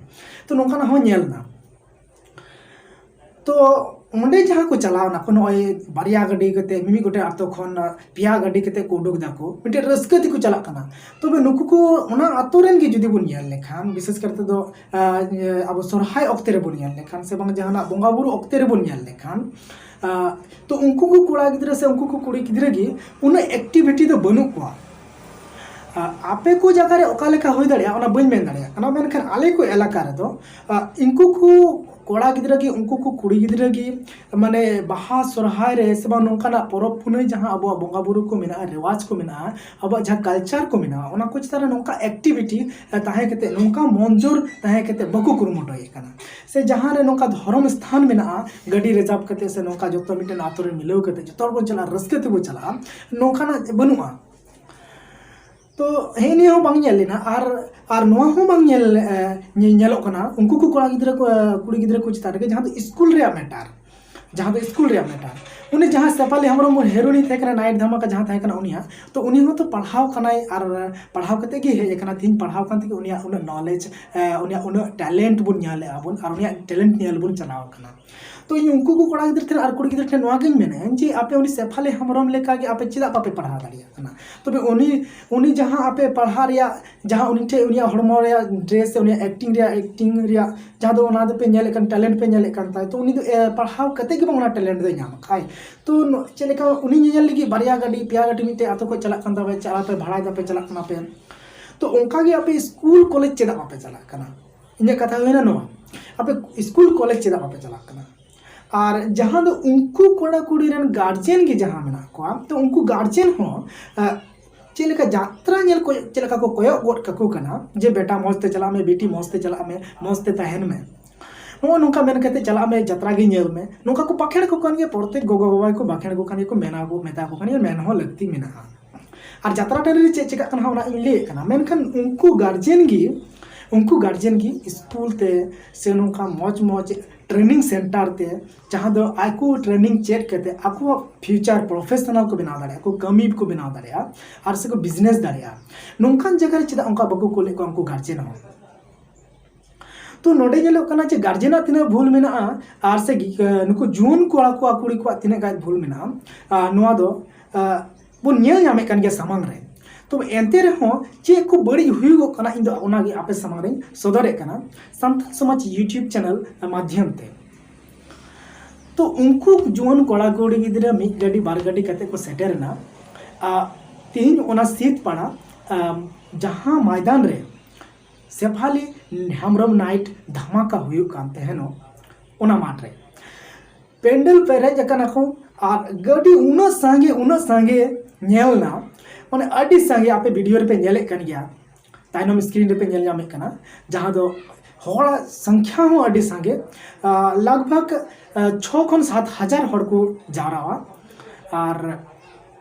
ᱛᱚ ᱱᱚᱝᱠᱟᱱᱟᱜ ᱦᱚᱸ ᱧᱮᱞ ᱮᱱᱟ᱾ ᱛᱚ ᱚᱸᱰᱮ ᱡᱟᱦᱟᱸ ᱠᱚ ᱪᱟᱞᱟᱣ ᱱᱟᱠᱚ, ᱱᱚᱜᱼᱚᱭ ᱵᱟᱨᱭᱟ ᱜᱟᱹᱰᱤ ᱠᱟᱛᱮ, ᱢᱤᱢᱤᱫ ᱜᱚᱴᱮᱱ ᱟᱛᱳ ᱠᱷᱚᱱ ᱯᱮᱭᱟ ᱜᱟᱹᱰᱤ ᱠᱟᱛᱮ ᱠᱚ ᱩᱰᱩᱠ ᱫᱟᱠᱚ, ᱢᱤᱫᱴᱮᱱ ᱨᱟᱹᱥᱠᱟᱹ ᱛᱮᱠᱚ ᱪᱟᱞᱟᱜ ᱠᱟᱱᱟ᱾ ᱛᱚᱵᱮ ᱱᱩᱠᱩ ᱠᱚ ᱚᱱᱟ ᱟᱛᱳ ᱨᱮᱱ ᱜᱮ ᱡᱩᱫᱤ ᱵᱚᱱ ᱧᱮᱞ ᱞᱮᱠᱷᱟᱱ, ᱵᱤᱥᱮᱥ ᱠᱟᱨᱛᱮ ᱫᱚ, ᱟᱸ, ᱟᱵᱚ ᱥᱚᱨᱦᱟᱭ ᱚᱠᱛᱮ ᱨᱮᱵᱚᱱ ᱧᱮᱞ ᱞᱮᱠᱷᱟᱱ ᱥᱮ ᱵᱟᱝ ᱡᱟᱦᱟᱱᱟᱜ ᱵᱚᱸᱜᱟ ᱵᱩᱨᱩ ᱚᱠᱛᱮ ᱨᱮᱵᱚᱱ ᱧᱮᱞ ᱞᱮᱠᱷᱟᱱ, ᱟᱸ, ᱛᱚ ᱩᱱᱠᱩ ᱠᱚ ᱠᱚᱲᱟ ᱜᱤᱫᱽᱨᱟᱹ ᱥᱮ ᱩᱱᱠᱩ ᱠᱚ ᱠᱩᱲᱤ ᱜᱤᱫᱽᱨᱟᱹ ᱜᱮ ᱩᱱᱟᱹᱜ ᱮᱠᱴᱤᱵᱷᱤᱴᱤ ᱫᱚ ᱵᱟᱹᱱᱩᱜ ᱠᱚᱣᱟ᱾ ᱟᱸ, ᱟᱯᱮ ᱠᱚ ᱡᱟᱭᱜᱟ ᱨᱮ ᱚᱠᱟ ᱞᱮᱠᱟ ᱦᱩᱭ ᱫᱟᱲᱮᱭᱟᱜᱼᱟ ᱚᱱᱟ ᱵᱟᱹᱧ ᱢᱮᱱ ᱫᱟᱲᱮᱭᱟᱜ ᱠᱟᱱᱟ, ᱢᱮᱱᱠᱷᱟᱱ ᱟᱞᱮ ᱠᱚ ᱮᱞᱟᱠᱟ ᱨᱮᱫᱚ, ᱟᱸ, ᱩᱱᱠᱩ ᱠᱚ ᱠᱚᱲᱟ ᱜᱤᱫᱽᱨᱟᱹ ᱜᱮ, ᱩᱱᱠᱩ ᱠᱚ ᱠᱩᱲᱤ ᱜᱤᱫᱽᱨᱟᱹ ᱜᱮ, ᱢᱟᱱᱮ ᱵᱟᱦᱟ ᱥᱚᱨᱦᱟᱭ ᱨᱮ ᱥᱮ ᱵᱟᱝ ᱱᱚᱝᱠᱟᱱᱟᱜ ᱯᱚᱨᱚᱵᱽ ᱯᱩᱱᱟᱹᱭ ᱡᱟᱦᱟᱸ ᱟᱵᱚᱣᱟᱜ ᱵᱚᱸᱜᱟ ᱵᱩᱨᱩ ᱠᱚ ᱢᱮᱱᱟᱜᱼᱟ, ᱨᱮᱣᱟᱡᱽ ᱠᱚ ᱢᱮᱱᱟᱜᱼᱟ, ᱟᱵᱚᱣᱟᱜ ᱡᱟᱦᱟᱸ ᱠᱟᱞᱪᱟᱨ ᱠᱚ ᱢᱮᱱᱟᱜᱼᱟ, ᱚᱱᱟ ᱠᱚ ᱪᱮᱛᱟᱱ ᱨᱮ ᱱᱚᱝᱠᱟ ᱮᱠᱴᱤᱵᱷᱤᱴᱤ ᱛᱟᱦᱮᱸ ᱠᱟᱛᱮ, ᱱᱚᱝᱠᱟ ᱢᱚᱱᱡᱳᱨ ᱛᱟᱦᱮᱸ ᱠᱟᱛᱮ ᱵᱟᱠᱚ ᱠᱩᱨᱩᱢᱩᱴᱩᱭᱮᱫ ᱠᱟᱱᱟ᱾ ᱥᱮ ᱡᱟᱦᱟᱸ ᱨᱮ ᱱᱚᱝᱠᱟ ᱫᱷᱚᱨᱚᱢ ᱥᱛᱷᱟᱱ ᱢᱮᱱᱟᱜᱼᱟ, ᱜᱟᱹᱰᱤ ᱨᱤᱡᱟᱨᱵᱷ ᱠᱟᱛᱮ ᱥᱮ ᱱᱚᱝᱠᱟ ᱡᱚᱛᱚ ᱢᱤᱫᱴᱮᱱ ᱟᱛᱳ ᱨᱮ ᱢᱤᱞᱟᱹᱣ ᱠᱟᱛᱮ ᱡᱚᱛᱚ ᱦᱚᱲ ᱵᱚᱱ ᱪᱟᱞᱟᱜᱼᱟ, ᱨᱟᱹᱥᱠᱟᱹ ᱛᱮᱵᱚᱱ ᱪᱟᱞᱟᱜᱼᱟ, ᱱᱚᱝᱠᱟᱱᱟᱜ ᱵᱟᱹᱱᱩᱜᱼᱟ᱾ ᱛᱚ ᱦᱮᱸ, ᱱᱤᱭᱟᱹ ᱦᱚᱸ ᱵᱟᱝ ᱧᱮᱞ ᱞᱮᱱᱟ᱾ ᱟᱨ ᱟᱨ ᱱᱚᱣᱟ ᱦᱚᱸ ᱵᱟᱝ ᱧᱮᱞ, ᱮ, ᱧᱮ- ᱧᱮᱞᱚᱜ ᱠᱟᱱᱟ, ᱩᱱᱠᱩ ᱠᱚ ᱠᱚᱲᱟ ᱜᱤᱫᱽᱨᱟᱹ ᱠᱚ, ᱮ, ᱠᱩᱲᱤ ᱜᱤᱫᱽᱨᱟᱹ ᱠᱚ ᱪᱮᱛᱟᱱ ᱨᱮᱜᱮ, ᱡᱟᱦᱟᱸ ᱫᱚ ᱥᱠᱩᱞ ᱨᱮᱭᱟᱜ ᱢᱮᱴᱟᱨ, ᱡᱟᱦᱟᱸ ᱫᱚ ᱥᱠᱩᱞ ᱨᱮᱭᱟᱜ ᱢᱮᱴᱟᱨ᱾ ᱩᱱᱤ ᱡᱟᱦᱟᱸ ᱥᱮᱯᱷᱟᱞᱤ ᱦᱮᱢᱵᱨᱚᱢ ᱦᱮᱨᱳᱱᱤ ᱛᱟᱦᱮᱸ ᱠᱟᱱᱟ, ᱱᱟᱭᱤᱴ ᱫᱷᱟᱢᱟᱠᱟ ᱡᱟᱦᱟᱸ ᱛᱟᱦᱮᱸ ᱠᱟᱱᱟ ᱩᱱᱤᱭᱟᱜ, ᱛᱚ ᱩᱱᱤ ᱦᱚᱸᱛᱚ ᱯᱟᱲᱦᱟᱣ ᱠᱟᱱᱟᱭ ᱟᱨ ᱯᱟᱲᱦᱟᱣ ᱠᱟᱛᱮ ᱜᱮ ᱦᱮᱡ ᱟᱠᱟᱱᱟ᱾ ᱛᱮᱦᱮᱧ ᱯᱟᱲᱦᱟᱣ ᱠᱟᱱ ᱛᱮᱜᱮ ᱩᱱᱤᱭᱟᱜ ᱩᱱᱟᱹᱜ ᱱᱚᱞᱮᱡᱽ, ᱮ, ᱩᱱᱤᱭᱟᱜ ᱩᱱᱟᱹᱜ ᱴᱮᱞᱮᱱᱴ ᱵᱚᱱ ᱧᱮᱞᱮᱫᱼᱟ ᱵᱚᱱ ᱟᱨ ᱩᱱᱤᱭᱟᱜ ᱴᱮᱞᱮᱱᱴ ᱧᱮᱞ ᱵᱚᱱ ᱪᱟᱞᱟᱣ ᱟᱠᱟᱱᱟ᱾ ᱛᱚ ᱤᱧ ᱩᱱᱠᱩ ᱠᱚ ᱠᱚᱲᱟ ᱜᱤᱫᱽᱨᱟᱹ ᱴᱷᱮᱱ ᱟᱨ ᱠᱩᱲᱤ ᱜᱤᱫᱽᱨᱟᱹ ᱴᱷᱮᱱ ᱱᱚᱣᱟ ᱜᱤᱧ ᱢᱮᱱᱟ ᱡᱮ ᱟᱯᱮ ᱩᱱᱤ ᱥᱮᱯᱷᱟᱞᱤ ᱦᱮᱢᱵᱨᱚᱢ ᱞᱮᱠᱟ ᱜᱮ ᱟᱯᱮ ᱪᱮᱫᱟᱜ ᱵᱟᱯᱮ ᱯᱟᱲᱦᱟᱣ ᱫᱟᱲᱮᱭᱟᱜ ᱠᱟᱱᱟ? ᱛᱚᱵᱮ ᱩᱱᱤ, ᱩᱱᱤ ᱡᱟᱦᱟᱸ ᱟᱯᱮ ᱯᱟᱲᱦᱟᱣ ᱨᱮᱭᱟᱜ, ᱡᱟᱦᱟᱸ ᱩᱱᱤ ᱴᱷᱮᱱ ᱩᱱᱤᱭᱟᱜ ᱦᱚᱲᱢᱚ ᱨᱮᱭᱟᱜ ᱰᱨᱮᱥ ᱥᱮ ᱩᱱᱤᱭᱟᱜ ᱮᱠᱴᱤᱝ ᱨᱮᱭᱟᱜ, ᱮᱠᱴᱤᱝ ᱨᱮᱭᱟᱜ ᱡᱟᱦᱟᱸ ᱫᱚ ᱚᱱᱟ ᱫᱚᱯᱮ ᱧᱮᱞᱮᱫ ᱠᱟᱱ, ᱴᱮᱞᱮᱱᱴ ᱯᱮ ᱧᱮᱞᱮᱫ ᱠᱟᱱ ᱛᱟᱭ, ᱛᱚ ᱩᱱᱤ ᱫᱚ, ᱮ, ᱯᱟᱲᱦᱟᱣ ᱠᱟᱛᱮ ᱜᱮ ᱵᱟᱝ ᱚᱱᱟ ᱴᱮᱞᱮᱱᱴ ᱫᱚᱭ ᱧᱟᱢ ᱟᱠᱟᱫ᱾ ᱛᱚ ᱱᱚ-, ᱪᱮᱫ ᱞᱮᱠᱟ ᱩᱱᱤ ᱧᱮᱧᱮᱞ ᱞᱟᱹᱜᱤᱫ ᱵᱟᱨᱭᱟ ᱜᱟᱹᱰᱤ, ᱯᱮᱭᱟ ᱜᱟᱹᱰᱤ ᱢᱤᱫᱴᱮᱡ ᱟᱛᱳ ᱠᱷᱚᱱ ᱪᱟᱞᱟᱜ ᱠᱟᱱ ᱛᱟᱯᱮ, ᱪᱟᱞᱟᱣ ᱯᱮ ᱵᱷᱟᱲᱟᱭ ᱫᱟᱯᱮ, ᱪᱟᱞᱟᱜ ᱠᱟᱱᱟ ᱯᱮ, ᱛᱚ ᱚᱱᱠᱟ ᱜᱮ ᱟᱯᱮ ᱥᱠᱩᱞ ᱠᱚᱞᱮᱡᱽ ᱪᱮᱫᱟᱜ ᱵᱟᱯᱮ ᱪᱟᱞᱟᱜ ᱠᱟᱱᱟ? ᱤᱧᱟᱹᱜ ᱠᱟᱛᱷᱟ ᱦᱩᱭᱱᱟ ᱱᱚᱣᱟ, ᱟᱯᱮ ᱥᱠᱩᱞ ᱠᱚᱞᱮᱡᱽ ᱪᱮᱫᱟᱜ ᱵᱟᱯᱮ ᱪᱟᱞᱟᱜ ᱠᱟᱱᱟ? ᱟᱨ ᱡᱟᱦᱟᱸ ᱫᱚ ᱩᱱᱠᱩ ᱠᱚᱲᱟ ᱠᱩᱲᱤ ᱨᱮᱱ ᱜᱟᱨᱡᱮᱱ ᱜᱮ ᱡᱟᱦᱟᱸ ᱢᱮᱱᱟᱜ ᱠᱚᱣᱟ, ᱛᱚ ᱩᱱᱠᱩ ᱜᱟᱨᱡᱮᱱ ᱦᱚᱸ, ᱟᱸ, ᱪᱮᱫ ᱞᱮᱠᱟ ᱡᱟᱛᱨᱟ ᱧᱮᱞ ᱠᱚ ᱪᱮᱫ ᱞᱮᱠᱟ ᱠᱚ ᱠᱚᱭᱚᱜ ᱜᱚᱫ ᱠᱟᱠᱚ ᱠᱟᱱᱟ ᱡᱮ, "ᱵᱮᱴᱟ ᱢᱚᱡᱽ ᱛᱮ ᱪᱟᱞᱟᱜ ᱢᱮ, ᱵᱤᱴᱤ ᱢᱚᱡᱽ ᱛᱮ ᱪᱟᱞᱟᱜ ᱢᱮ, ᱢᱚᱡᱽ ᱛᱮ ᱛᱟᱦᱮᱱ ᱢᱮ", ᱱᱚᱜᱼᱚ ᱱᱚᱝᱠᱟ ᱢᱮᱱ ᱠᱟᱛᱮ, "ᱪᱟᱞᱟᱜ ᱢᱮ, ᱡᱟᱛᱨᱟ ᱜᱮ ᱧᱮᱞ ᱢᱮ", ᱱᱚᱝᱠᱟ ᱠᱚ ᱵᱟᱠᱷᱮᱲ ᱠᱚ ᱠᱟᱱ ᱜᱮᱭᱟ᱾ ᱯᱨᱚᱛᱮᱠ ᱜᱚᱜᱚ ᱵᱟᱵᱟ ᱠᱚ ᱵᱟᱠᱷᱮᱲ ᱠᱚ ᱠᱟᱱ ᱜᱮᱭᱟ, ᱠᱚ ᱢᱮᱱᱟ ᱠᱚ, ᱢᱮᱛᱟ ᱠᱚ ᱠᱟᱱ ᱜᱮᱭᱟ, ᱢᱮᱱ ᱦᱚᱸ ᱞᱟᱹᱠᱛᱤ ᱢᱮᱱᱟᱜᱼᱟ᱾ ᱟᱨ ᱡᱟᱛᱨᱟ ᱴᱟᱺᱰᱤ ᱨᱮ ᱪᱮᱫ ᱪᱮᱠᱟᱜ ᱠᱟᱱᱟ ᱚᱱᱟ ᱤᱧ ᱞᱟᱹᱭᱮᱫ ᱠᱟᱱᱟ, ᱢᱮᱱᱠᱷᱟᱱ ᱩᱱᱠᱩ ᱜᱟᱨᱡᱮᱱ ᱜᱮ, ᱩᱱᱠᱩ ᱜᱟᱨᱡᱮᱱ ᱜᱮ ᱥᱠᱩᱞ ᱛᱮ ᱥᱮ ᱱᱚᱝᱠᱟ ᱢᱚᱡᱽ ᱢᱚᱡᱽ ᱴᱨᱮᱱᱤᱝ ᱥᱮᱱᱴᱟᱨ ᱛᱮ, ᱡᱟᱦᱟᱸ ᱫᱚ ᱟᱠᱚ ᱴᱨᱮᱱᱤᱝ ᱪᱮᱫ ᱠᱟᱛᱮ ᱟᱠᱚᱣᱟᱜ ᱯᱷᱤᱭᱩᱪᱟᱨ ᱯᱨᱚᱯᱷᱮᱥᱚᱱᱟᱞ ᱠᱚ ᱵᱮᱱᱟᱣ ᱫᱟᱲᱮᱭᱟᱜᱼᱟ, ᱠᱚ ᱠᱟᱹᱢᱤ ᱠᱚ ᱵᱮᱱᱟᱣ ᱫᱟᱲᱮᱭᱟᱜᱼᱟ, ᱟᱨ ᱥᱮᱠᱚ ᱵᱤᱡᱽᱱᱮᱥ ᱫᱟᱲᱮᱭᱟᱜᱼᱟ᱾ ᱱᱚᱝᱠᱟᱱ ᱡᱟᱭᱜᱟ ᱨᱮ ᱪᱮᱫᱟᱜ ᱚᱱᱠᱟ ᱵᱟᱠᱚ ᱠᱳᱞᱮᱫ ᱠᱚᱣᱟ ᱩᱱᱠᱩ ᱜᱟᱨᱡᱮᱱ ᱦᱚᱸ? ᱛᱚ ᱱᱚᱰᱮ ᱧᱮᱞᱚᱜ ᱠᱟᱱᱟ ᱡᱮ ᱜᱟᱨᱡᱮᱱᱟᱜ ᱛᱤᱱᱟᱹᱜ ᱵᱷᱩᱞ ᱢᱮᱱᱟᱜᱼᱟ ᱟᱨ ᱥᱮ ᱜᱤ-, ᱱᱩᱠᱩ ᱡᱩᱣᱟᱹᱱ ᱠᱚᱲᱟ ᱠᱚ ᱠᱩᱲᱤ ᱠᱚᱣᱟᱜ ᱛᱤᱱᱟᱹᱜ ᱜᱟᱱ ᱵᱷᱩᱞ ᱢᱮᱱᱟᱜᱼᱟ, ᱟᱨ ᱱᱚᱣᱟ ᱫᱚ, ᱟᱨ, ᱵᱚᱱ ᱧᱮᱞ ᱧᱟᱢᱮᱫ ᱠᱟᱱ ᱜᱮᱭᱟ ᱥᱟᱢᱟᱝ ᱨᱮ᱾ ᱛᱚᱵᱮ ᱮᱱᱛᱮ ᱨᱮᱦᱚᱸ ᱪᱮᱫ ᱠᱚ ᱵᱟᱹᱲᱤᱡ ᱦᱩᱭᱩᱜᱚᱜ ᱠᱟᱱᱟ, ᱤᱧ ᱫᱚ ᱚᱱᱟᱜᱮ ᱟᱯᱮ ᱥᱟᱢᱟᱝ ᱨᱮᱧ ᱥᱚᱫᱚᱨᱮᱫ ᱠᱟᱱᱟ ᱥᱟᱱᱛᱟᱲ ᱥᱚᱢᱟᱡᱽ YouTube ᱪᱮᱱᱮᱞ ᱢᱟᱫᱽᱫᱷᱚᱢ ᱛᱮ᱾ ᱛᱚ ᱩᱱᱠᱩ ᱡᱩᱣᱟᱹᱱ ᱠᱚᱲᱟ ᱠᱩᱲᱤ ᱜᱤᱫᱽᱨᱟᱹ ᱢᱤᱫ ᱜᱟᱹᱰᱤ ᱵᱟᱨ ᱜᱟᱹᱰᱤ ᱠᱟᱛᱮ ᱠᱚ ᱥᱮᱴᱮᱨᱮᱱᱟ᱾ ᱟᱨ ᱛᱮᱦᱮᱧ ᱚᱱᱟ ᱥᱤᱛᱯᱟᱲᱟ, ᱟᱢ, ᱡᱟᱦᱟᱸ ᱢᱚᱭᱫᱟᱱ ᱨᱮ ᱥᱮᱯᱷᱟᱞᱤ ᱦᱮᱢᱵᱨᱚᱢ ᱱᱟᱭᱤᱴ ᱫᱷᱟᱢᱟᱠᱟ ᱦᱩᱭᱩᱜ ᱠᱟᱱ ᱛᱟᱦᱮᱱᱚᱜ, ᱚᱱᱟ ᱢᱟᱴᱷ ᱨᱮ᱾ ᱯᱮᱱᱰᱮᱞ ᱯᱮᱨᱮᱡ ᱟᱠᱟᱱᱟ ᱠᱚ ᱟᱨ ᱜᱟᱹᱰᱤ ᱩᱱᱟᱹᱜ ᱥᱟᱸᱜᱮ, ᱩᱱᱟᱹᱜ ᱥᱟᱸᱜᱮ ᱧᱮᱞ ᱮᱱᱟ, ᱢᱟᱱᱮ ᱟᱹᱰᱤ ᱥᱟᱸᱜᱮ, ᱟᱯᱮ ᱵᱷᱤᱰᱤᱭᱳ ᱨᱮᱯᱮ ᱧᱮᱞᱮᱫ ᱠᱟᱱ ᱜᱮᱭᱟ, ᱛᱟᱭᱱᱚᱢ ᱥᱠᱨᱤᱱ ᱨᱮᱯᱮ ᱧᱮᱞ ᱧᱟᱢᱮᱫ ᱠᱟᱱᱟ, ᱡᱟᱦᱟᱸ ᱫᱚ ᱦᱚᱲᱟᱜ ᱥᱚᱝᱠᱷᱟ ᱦᱚᱸ ᱟᱹᱰᱤ ᱥᱟᱸᱜᱮ, ᱟᱨ ᱞᱟᱜᱽ ᱵᱷᱟᱜᱽ ᱪᱷᱚ ᱠᱷᱚᱱ ᱥᱟᱛ ᱦᱟᱡᱟᱨ ᱦᱚᱲ ᱠᱚ ᱡᱟᱣᱨᱟᱣᱟ᱾ ᱟᱨ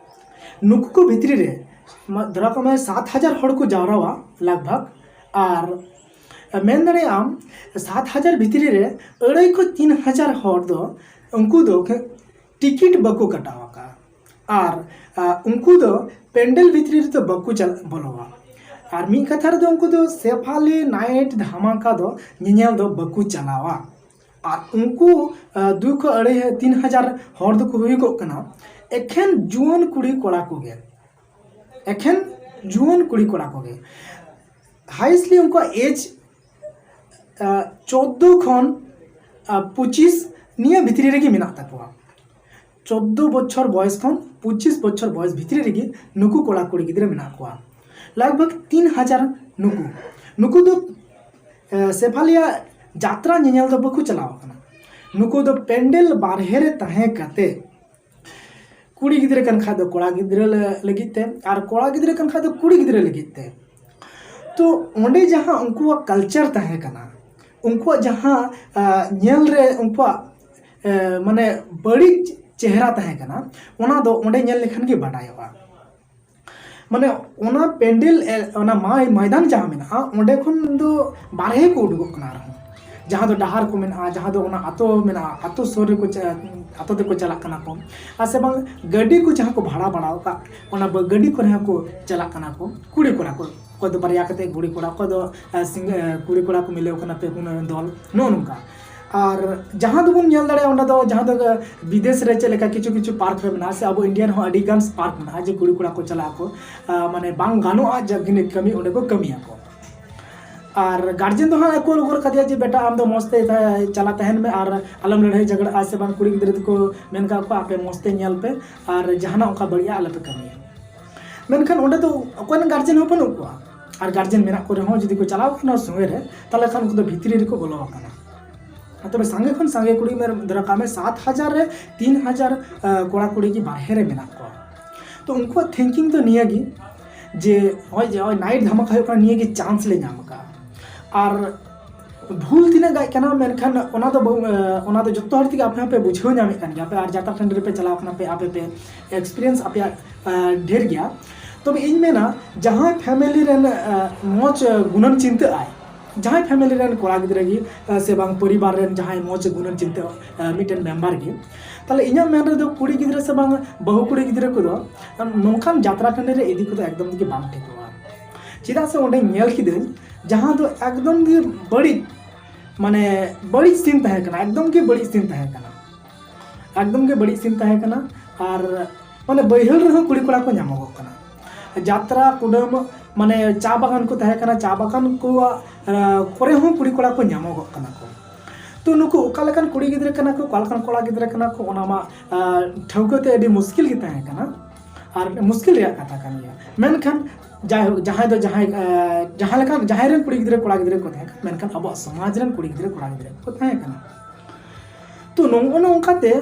ᱱᱩᱠᱩ ᱠᱚ ᱵᱷᱤᱛᱨᱤ ᱨᱮ ᱢᱟ-, ᱫᱷᱚᱨᱟ ᱠᱚ ᱢᱮ ᱥᱟᱛ ᱦᱟᱡᱟᱨ ᱦᱚᱲ ᱠᱚ ᱡᱟᱣᱨᱟᱣᱟ ᱞᱟᱜᱽ ᱵᱷᱟᱜᱽ, ᱟᱨ ᱢᱮᱱ ᱫᱟᱲᱮᱭᱟᱜ ᱟᱢ ᱥᱟᱛ ᱦᱟᱡᱟᱨ ᱵᱷᱤᱛᱨᱤ ᱨᱮ ᱟᱹᱲᱟᱹᱭ ᱠᱷᱚᱱ ᱛᱤᱱ ᱦᱟᱡᱟᱨ ᱦᱚᱲ ᱫᱚ, ᱩᱱᱠᱩ ᱫᱚ ᱴᱤᱠᱤᱴ ᱵᱟᱠᱚ ᱠᱟᱴᱟᱣ ᱟᱠᱟᱫᱼᱟ᱾ ᱟᱨ, ᱟ, ᱩᱱᱠᱩ ᱫᱚ ᱯᱮᱱᱰᱮᱞ ᱵᱷᱤᱛᱨᱤ ᱨᱮᱫᱚ ᱵᱟᱠᱚ ᱪᱟᱞᱟᱜ, ᱵᱚᱞᱚᱣᱟ᱾ ᱟᱨ ᱢᱤᱫ ᱠᱟᱛᱷᱟ ᱨᱮᱫᱚ ᱩᱱᱠᱩ ᱫᱚ ᱥᱮᱯᱷᱟᱞᱤ ᱱᱟᱭᱤᱴ ᱫᱷᱟᱢᱟᱠᱟ ᱫᱚ ᱧᱮᱧᱮᱞ ᱫᱚ ᱵᱟᱠᱚ ᱪᱟᱞᱟᱣᱟ᱾ ᱟᱨ ᱩᱱᱠᱩ, ᱟ, ᱫᱩ ᱠᱷᱚᱱ ᱟᱹᱲᱟᱹᱭ ᱛᱤᱱ ᱦᱟᱡᱟᱨ ᱦᱚᱲ ᱫᱚᱠᱚ ᱦᱩᱭᱩᱜᱚᱜ ᱠᱟᱱᱟ ᱮᱠᱷᱮᱱ ᱡᱩᱣᱟᱹᱱ ᱠᱩᱲᱤ ᱠᱚᱲᱟ ᱠᱚᱜᱮ, ᱮᱠᱷᱮᱱ ᱡᱩᱣᱟᱹᱱ ᱠᱩᱲᱤ ᱠᱚᱲᱟ ᱠᱚᱜᱮ᱾ ᱦᱟᱭᱮᱥᱴᱞᱤ ᱩᱱᱠᱩᱣᱟᱜ ᱮᱡᱽ, ᱟ, ᱪᱳᱫᱽᱫᱳ ᱠᱷᱚᱱ, ᱟ, ᱯᱚᱸᱪᱤᱥ ᱱᱤᱭᱟᱹ ᱵᱷᱤᱛᱨᱤ ᱨᱮᱜᱮ ᱢᱮᱱᱟᱜ ᱛᱟᱠᱚᱣᱟ᱾ ᱪᱳᱫᱽᱫᱳ ᱵᱚᱪᱷᱚᱨ ᱵᱚᱭᱮᱥ ᱠᱷᱚᱱ ᱯᱚᱸᱪᱤᱥ ᱵᱚᱪᱷᱚᱨ ᱵᱚᱭᱮᱥ ᱵᱷᱤᱛᱨᱤ ᱨᱮᱜᱮ ᱱᱩᱠᱩ ᱠᱚᱲᱟ ᱠᱩᱲᱤ ᱜᱤᱫᱽᱨᱟᱹ ᱢᱮᱱᱟᱜ ᱠᱚᱣᱟ᱾ ᱞᱟᱜᱽ ᱵᱷᱟᱜᱽ ᱛᱤᱱ ᱦᱟᱡᱟᱨ ᱱᱩᱠᱩ, ᱱᱩᱠᱩ ᱫᱚ, ᱮ, ᱥᱮᱯᱷᱟᱞᱤᱭᱟ ᱡᱟᱛᱨᱟ ᱧᱮᱧᱮᱞ ᱫᱚ ᱵᱟᱠᱚ ᱪᱟᱞᱟᱣ ᱟᱠᱟᱱᱟ᱾ ᱱᱩᱠᱩ ᱫᱚ ᱯᱮᱱᱰᱮᱞ ᱵᱟᱨᱦᱮ ᱨᱮ ᱛᱟᱦᱮᱸ ᱠᱟᱛᱮ, ᱠᱩᱲᱤ ᱜᱤᱫᱽᱨᱟᱹ ᱠᱟᱱ ᱠᱷᱟᱡ ᱫᱚ ᱠᱚᱲᱟ ᱜᱤᱫᱽᱨᱟᱹ ᱞᱟ-, ᱞᱟᱹᱜᱤᱫ ᱛᱮ, ᱟᱨ ᱠᱚᱲᱟ ᱜᱤᱫᱽᱨᱟᱹ ᱠᱟᱱ ᱠᱷᱟᱡ ᱫᱚ ᱠᱩᱲᱤ ᱜᱤᱫᱽᱨᱟᱹ ᱞᱟᱹᱜᱤᱫ ᱛᱮ᱾ ᱛᱚ ᱚᱸᱰᱮ ᱡᱟᱦᱟᱸ ᱩᱱᱠᱩᱣᱟᱜ ᱠᱟᱞᱪᱟᱨ ᱛᱟᱦᱮᱸ ᱠᱟᱱᱟ, ᱩᱱᱠᱩᱣᱟᱜ ᱡᱟᱦᱟᱸ, ᱟ, ᱧᱮᱞ ᱨᱮ ᱩᱱᱠᱩᱣᱟᱜ, ᱮ, ᱢᱟᱱᱮ ᱵᱟᱹᱲᱤᱡ ᱪᱮᱦᱨᱟ ᱛᱟᱦᱮᱸ ᱠᱟᱱᱟ, ᱚᱱᱟ ᱫᱚ ᱚᱸᱰᱮ ᱧᱮᱞ ᱞᱮᱠᱷᱟᱱ ᱜᱮ ᱵᱟᱰᱟᱭᱚᱜᱼᱟ᱾ ᱢᱟᱱᱮ ᱚᱱᱟ ᱯᱮᱱᱰᱮᱞ, ᱮ, ᱚᱱᱟ ᱢᱟᱭ-, ᱢᱚᱭᱫᱟᱱ ᱡᱟᱦᱟᱸ ᱢᱮᱱᱟᱜᱼᱟ, ᱚᱸᱰᱮ ᱠᱷᱚᱱ ᱫᱚ ᱵᱟᱨᱦᱮ ᱠᱚ ᱩᱰᱩᱠᱚᱜ ᱠᱟᱱᱟ ᱟᱨᱦᱚᱸ᱾ ᱡᱟᱦᱟᱸ ᱫᱚ ᱰᱟᱦᱟᱨ ᱠᱚ ᱢᱮᱱᱟᱜᱼᱟ, ᱡᱟᱦᱟᱸ ᱫᱚ ᱚᱱᱟ ᱟᱛᱳ ᱢᱮᱱᱟᱜᱼᱟ, ᱟᱛᱳ ᱥᱩᱨ ᱨᱮᱠᱚ ᱪᱟ-, ᱟᱛᱳ ᱛᱮᱠᱚ ᱪᱟᱞᱟᱜ ᱠᱟᱱᱟ ᱠᱚ᱾ ᱟᱨ ᱥᱮ ᱵᱟᱝ ᱜᱟᱹᱰᱤ ᱠᱚ ᱡᱟᱦᱟᱸ ᱠᱚ ᱵᱷᱟᱲᱟ ᱵᱟᱲᱟ ᱟᱠᱟᱫ, ᱚᱱᱟ ᱵᱟ-, ᱜᱟᱹᱰᱤ ᱠᱚᱨᱮ ᱦᱚᱸ ᱠᱚ ᱪᱟᱞᱟᱜ ᱠᱟᱱᱟ ᱠᱚ, ᱠᱩᱲᱤ ᱠᱚᱲᱟ ᱠᱚ, ᱚᱠᱚᱭ ᱫᱚ ᱵᱟᱨᱭᱟ ᱠᱟᱛᱮ ᱠᱩᱲᱤ ᱠᱚᱲᱟ, ᱚᱠᱚᱭ ᱫᱚ, ᱟ, ᱥᱤᱝ-, ᱟ, ᱠᱩᱲᱤ ᱠᱚᱲᱟ ᱠᱚ ᱢᱤᱞᱟᱹᱣ ᱠᱟᱱᱟ ᱯᱮ ᱯᱩᱱ ᱫᱚᱞ, ᱱᱚᱜᱼᱚ ᱱᱚᱝᱠᱟ᱾ ᱟᱨ ᱡᱟᱦᱟᱸ ᱫᱚᱵᱚᱱ ᱧᱮᱞ ᱫᱟᱲᱮᱭᱟᱜᱼᱟ, ᱚᱸᱰᱮ ᱫᱚ ᱡᱟᱦᱟᱸ ᱫᱚ ᱵᱤᱫᱮᱥ ᱨᱮ ᱪᱮᱫ ᱞᱮᱠᱟ ᱠᱤᱪᱷᱩ ᱠᱤᱪᱷᱩ ᱯᱟᱨᱠ ᱨᱮ ᱢᱮᱱᱟᱜᱼᱟ, ᱥᱮ ᱟᱵᱚ ᱤᱱᱰᱤᱭᱟ ᱨᱮᱦᱚᱸ ᱟᱹᱰᱤ ᱜᱟᱱ ᱯᱟᱨᱠ ᱢᱮᱱᱟᱜᱼᱟ, ᱡᱮ ᱠᱩᱲᱤ ᱠᱚᱲᱟ ᱠᱚ ᱪᱟᱞᱟᱜ ᱟᱠᱚ, ᱟ, ᱢᱟᱱᱮ ᱵᱟᱝ ᱜᱟᱱᱚᱜᱼᱟ ᱡᱮ ᱠᱟᱹᱢᱤ ᱚᱸᱰᱮ ᱠᱚ ᱠᱟᱹᱢᱤᱭᱟᱠᱚ᱾ ᱟᱨ ᱜᱟᱨᱡᱮᱱ ᱫᱚ ᱦᱟᱸᱜ ᱠᱚ ᱨᱚᱜᱚᱲ ᱠᱟᱫᱮᱭᱟ ᱡᱮ, "ᱵᱮᱴᱟ, ᱟᱢ ᱫᱚ ᱢᱚᱡᱽ ᱛᱮ ᱪᱟᱞᱟᱜ ᱛᱟᱦᱮᱱ ᱢᱮ ᱟᱨ ᱟᱞᱚᱢ ᱞᱟᱹᱲᱦᱟᱹᱭ ᱡᱷᱟᱜᱽᱲᱟᱜᱼᱟ", ᱥᱮ ᱵᱟᱝ ᱠᱩᱲᱤ ᱜᱤᱫᱽᱨᱟᱹ ᱫᱚᱠᱚ ᱢᱮᱱ ᱠᱟᱜ ᱠᱚᱣᱟ, "ᱟᱯᱮ ᱢᱚᱡᱽ ᱛᱮ ᱧᱮᱞ ᱯᱮ ᱟᱨ ᱡᱟᱦᱟᱱᱟᱜ ᱚᱱᱠᱟ ᱵᱟᱹᱲᱤᱡᱟᱜ ᱟᱞᱚᱯᱮ ᱠᱟᱹᱢᱤᱭᱟ᱾" ᱢᱮᱱᱠᱷᱟᱱ ᱚᱸᱰᱮ ᱫᱚ ᱚᱠᱚᱭ ᱨᱮᱱ ᱜᱟᱨᱡᱮᱱ ᱦᱚᱸ ᱵᱟᱹᱱᱩᱜ ᱠᱚᱣᱟ᱾ ᱟᱨ ᱜᱟᱨᱡᱮᱱ ᱢᱮᱱᱟᱜ ᱠᱚ ᱨᱮᱦᱚᱸ ᱡᱩᱫᱤ ᱠᱚ ᱪᱟᱞᱟᱣ ᱠᱟᱱᱟ ᱥᱚᱸᱜᱮ ᱨᱮ, ᱛᱟᱦᱚᱞᱮ ᱠᱷᱟᱱ ᱩᱱᱠᱩ ᱫᱚ ᱵᱷᱤᱛᱨᱤ ᱨᱮᱠᱚ ᱵᱚᱞᱚ ᱟᱠᱟᱱᱟ᱾ ᱛᱚᱵᱮ ᱥᱟᱸᱜᱮ ᱠᱷᱚᱱ ᱥᱟᱸᱜᱮ ᱠᱩᱲᱤ ᱩᱢᱮᱨ ᱫᱷᱚᱨᱟ ᱠᱟᱜ ᱢᱮ ᱥᱟᱛ ᱦᱟᱡᱟᱨ ᱨᱮ ᱛᱤᱱ ᱦᱟᱡᱟᱨ ᱠᱚᱲᱟ ᱠᱩᱲᱤ ᱜᱮ ᱵᱟᱨᱦᱮ ᱨᱮ ᱢᱮᱱᱟᱜ ᱠᱚᱣᱟ᱾ ᱛᱚ ᱩᱱᱠᱩᱣᱟᱜ ᱛᱷᱤᱝᱠᱤᱝ ᱫᱚ ᱱᱤᱭᱟᱹ ᱜᱮ ᱡᱮ ᱱᱚᱜᱼᱚᱭ ᱡᱮ ᱱᱚᱜᱼᱚᱭ ᱱᱟᱭᱤᱴ ᱫᱷᱟᱢᱟᱠᱟ ᱦᱩᱭᱩᱜ ᱠᱟᱱᱟ, ᱱᱤᱭᱟᱹ ᱜᱮ ᱪᱟᱱᱥ ᱞᱮ ᱧᱟᱢ ᱟᱠᱟᱫᱼᱟ᱾ ᱟᱨ ᱵᱷᱩᱞ ᱛᱤᱱᱟᱹᱜ ᱜᱟᱡ ᱠᱟᱱᱟ, ᱢᱮᱱᱠᱷᱟᱱ ᱚᱱᱟ ᱫᱚ ᱵᱟᱹᱵᱩ, ᱚᱱᱟ ᱫᱚ ᱡᱚᱛᱚ ᱦᱚᱲ ᱛᱮᱜᱮ ᱟᱯᱮ ᱦᱚᱸᱯᱮ ᱵᱩᱡᱷᱟᱹᱣ ᱧᱟᱢᱮᱫ ᱠᱟᱱ ᱜᱮᱭᱟ ᱯᱮ, ᱟᱨ ᱡᱟᱛᱨᱟ ᱴᱟᱺᱰᱤ ᱨᱮᱯᱮ ᱪᱟᱞᱟᱣ ᱠᱟᱱᱟ ᱯᱮ, ᱟᱯᱮ ᱯᱮ ᱮᱠᱥᱯᱤᱨᱤᱭᱮᱱᱥ ᱟᱯᱮᱭᱟᱜ ᱰᱷᱮᱨ ᱜᱮᱭᱟ᱾ ᱛᱚᱵᱮ ᱤᱧ ᱢᱮᱱᱟ, ᱡᱟᱦᱟᱸᱭ ᱯᱷᱮᱢᱮᱞᱤ ᱨᱮᱱ ᱢᱚᱡᱽ ᱜᱩᱱᱟᱹᱱ ᱪᱤᱱᱛᱟᱹᱜ ᱟᱭ, ᱡᱟᱦᱟᱸᱭ ᱯᱷᱮᱢᱮᱞᱤ ᱨᱮᱱ ᱠᱚᱲᱟ ᱜᱤᱫᱽᱨᱟᱹ ᱜᱮ ᱥᱮ ᱵᱟᱝ ᱯᱚᱨᱤᱵᱟᱨ ᱨᱮᱱ ᱡᱟᱦᱟᱸᱭ ᱢᱚᱡᱽ ᱜᱩᱱᱟᱹᱱ ᱪᱤᱱᱛᱟᱹ ᱢᱤᱫᱴᱮᱱ ᱢᱮᱢᱵᱟᱨ ᱜᱮ, ᱛᱟᱦᱞᱮ ᱤᱧᱟᱹᱜ ᱢᱮᱱ ᱨᱮᱫᱚ ᱠᱩᱲᱤ ᱜᱤᱫᱽᱨᱟᱹ ᱥᱮ ᱵᱟᱝ ᱵᱟᱹᱦᱩ ᱠᱩᱲᱤ ᱜᱤᱫᱽᱨᱟᱹ ᱠᱚᱫᱚ ᱱᱚᱝᱠᱟᱱ ᱡᱟᱛᱨᱟ ᱴᱟᱺᱰᱤ ᱨᱮ ᱤᱫᱤ ᱠᱚᱫᱚ ᱮᱠᱫᱚᱢ ᱜᱮ ᱵᱟᱝ ᱴᱷᱤᱠᱚᱜᱼᱟ᱾ ᱪᱮᱫᱟᱜ ᱥᱮ ᱚᱸᱰᱮ ᱧᱮᱞ ᱠᱤᱫᱟᱹᱧ ᱡᱟᱦᱟᱸ ᱫᱚ ᱮᱠᱫᱚᱢ ᱜᱮ ᱵᱟᱹᱲᱤᱡ, ᱢᱟᱱᱮ ᱵᱟᱹᱲᱤᱡ ᱥᱤᱱ ᱛᱟᱦᱮᱸ ᱠᱟᱱᱟ, ᱮᱠᱫᱚᱢ ᱜᱮ ᱵᱟᱹᱲᱤᱡ ᱥᱤᱱ ᱛᱟᱦᱮᱸ ᱠᱟᱱᱟ, ᱮᱠᱫᱚᱢ ᱜᱮ ᱵᱟᱹᱲᱤᱡ ᱥᱤᱱ ᱛᱟᱦᱮᱸ ᱠᱟᱱᱟ᱾ ᱟᱨ ᱢᱟᱱᱮ ᱵᱟᱹᱭᱦᱟᱹᱲ ᱨᱮᱦᱚᱸ ᱠᱩᱲᱤ ᱠᱚᱲᱟ ᱠᱚ ᱧᱟᱢᱚᱜᱚᱜ ᱠᱟᱱᱟ, ᱡᱟᱛᱨᱟ ᱠᱩᱰᱟᱹᱢ ᱢᱟᱱᱮ ᱪᱟ ᱵᱟᱜᱟᱱ ᱠᱚ ᱛᱟᱦᱮᱸ ᱠᱟᱱᱟ, ᱪᱟ ᱵᱟᱜᱟᱱ ᱠᱚᱣᱟᱜ ᱠᱚᱨᱮ ᱦᱚᱸ ᱠᱩᱲᱤ ᱠᱚᱲᱟ ᱠᱚ ᱧᱟᱢᱚᱜᱚᱜ ᱠᱟᱱᱟ ᱠᱚ᱾ ᱛᱚ ᱱᱩᱠᱩ ᱚᱠᱟ ᱞᱮᱠᱟᱱ ᱠᱩᱲᱤ ᱜᱤᱫᱽᱨᱟᱹ ᱠᱟᱱᱟ ᱠᱚ, ᱚᱠᱟ ᱞᱮᱠᱟᱱ ᱠᱚᱲᱟ ᱜᱤᱫᱽᱨᱟᱹ ᱠᱟᱱᱟ ᱠᱚ, ᱚᱱᱟ ᱢᱟ ᱴᱷᱟᱹᱣᱠᱟᱹ ᱛᱮ ᱟᱹᱰᱤ ᱢᱩᱥᱠᱤᱞ ᱜᱮ ᱛᱟᱦᱮᱸ ᱠᱟᱱᱟ ᱟᱨ ᱢᱩᱥᱠᱤᱞ ᱨᱮᱭᱟᱜ ᱠᱟᱛᱷᱟ ᱠᱟᱱ ᱜᱮᱭᱟ᱾ ᱢᱮᱱᱠᱷᱟᱱ ᱡᱟᱭᱦᱳᱠ, ᱡᱟᱦᱟᱸᱭ ᱫᱚ ᱡᱟᱦᱟᱸᱭ ᱡᱟᱦᱟᱸ ᱞᱮᱠᱟᱱ ᱡᱟᱦᱟᱸᱭ ᱨᱮᱱ ᱠᱩᱲᱤ ᱜᱤᱫᱽᱨᱟᱹ ᱠᱚᱲᱟ ᱜᱤᱫᱽᱨᱟᱹ ᱠᱚ ᱛᱟᱦᱮᱸ ᱠᱟᱱᱟ, ᱢᱮᱱᱠᱷᱟᱱ ᱟᱵᱚᱣᱟᱜ ᱥᱚᱢᱟᱡᱽ ᱨᱮᱱ ᱠᱩᱲᱤ ᱜᱤᱫᱽᱨᱟᱹ ᱠᱚᱲᱟ ᱜᱤᱫᱽᱨᱟᱹ ᱠᱚ ᱛᱟᱦᱮᱸ ᱠᱟᱱᱟ᱾ ᱛᱚ ᱱᱚᱜᱼᱚ ᱱᱚᱝᱠᱟᱛᱮ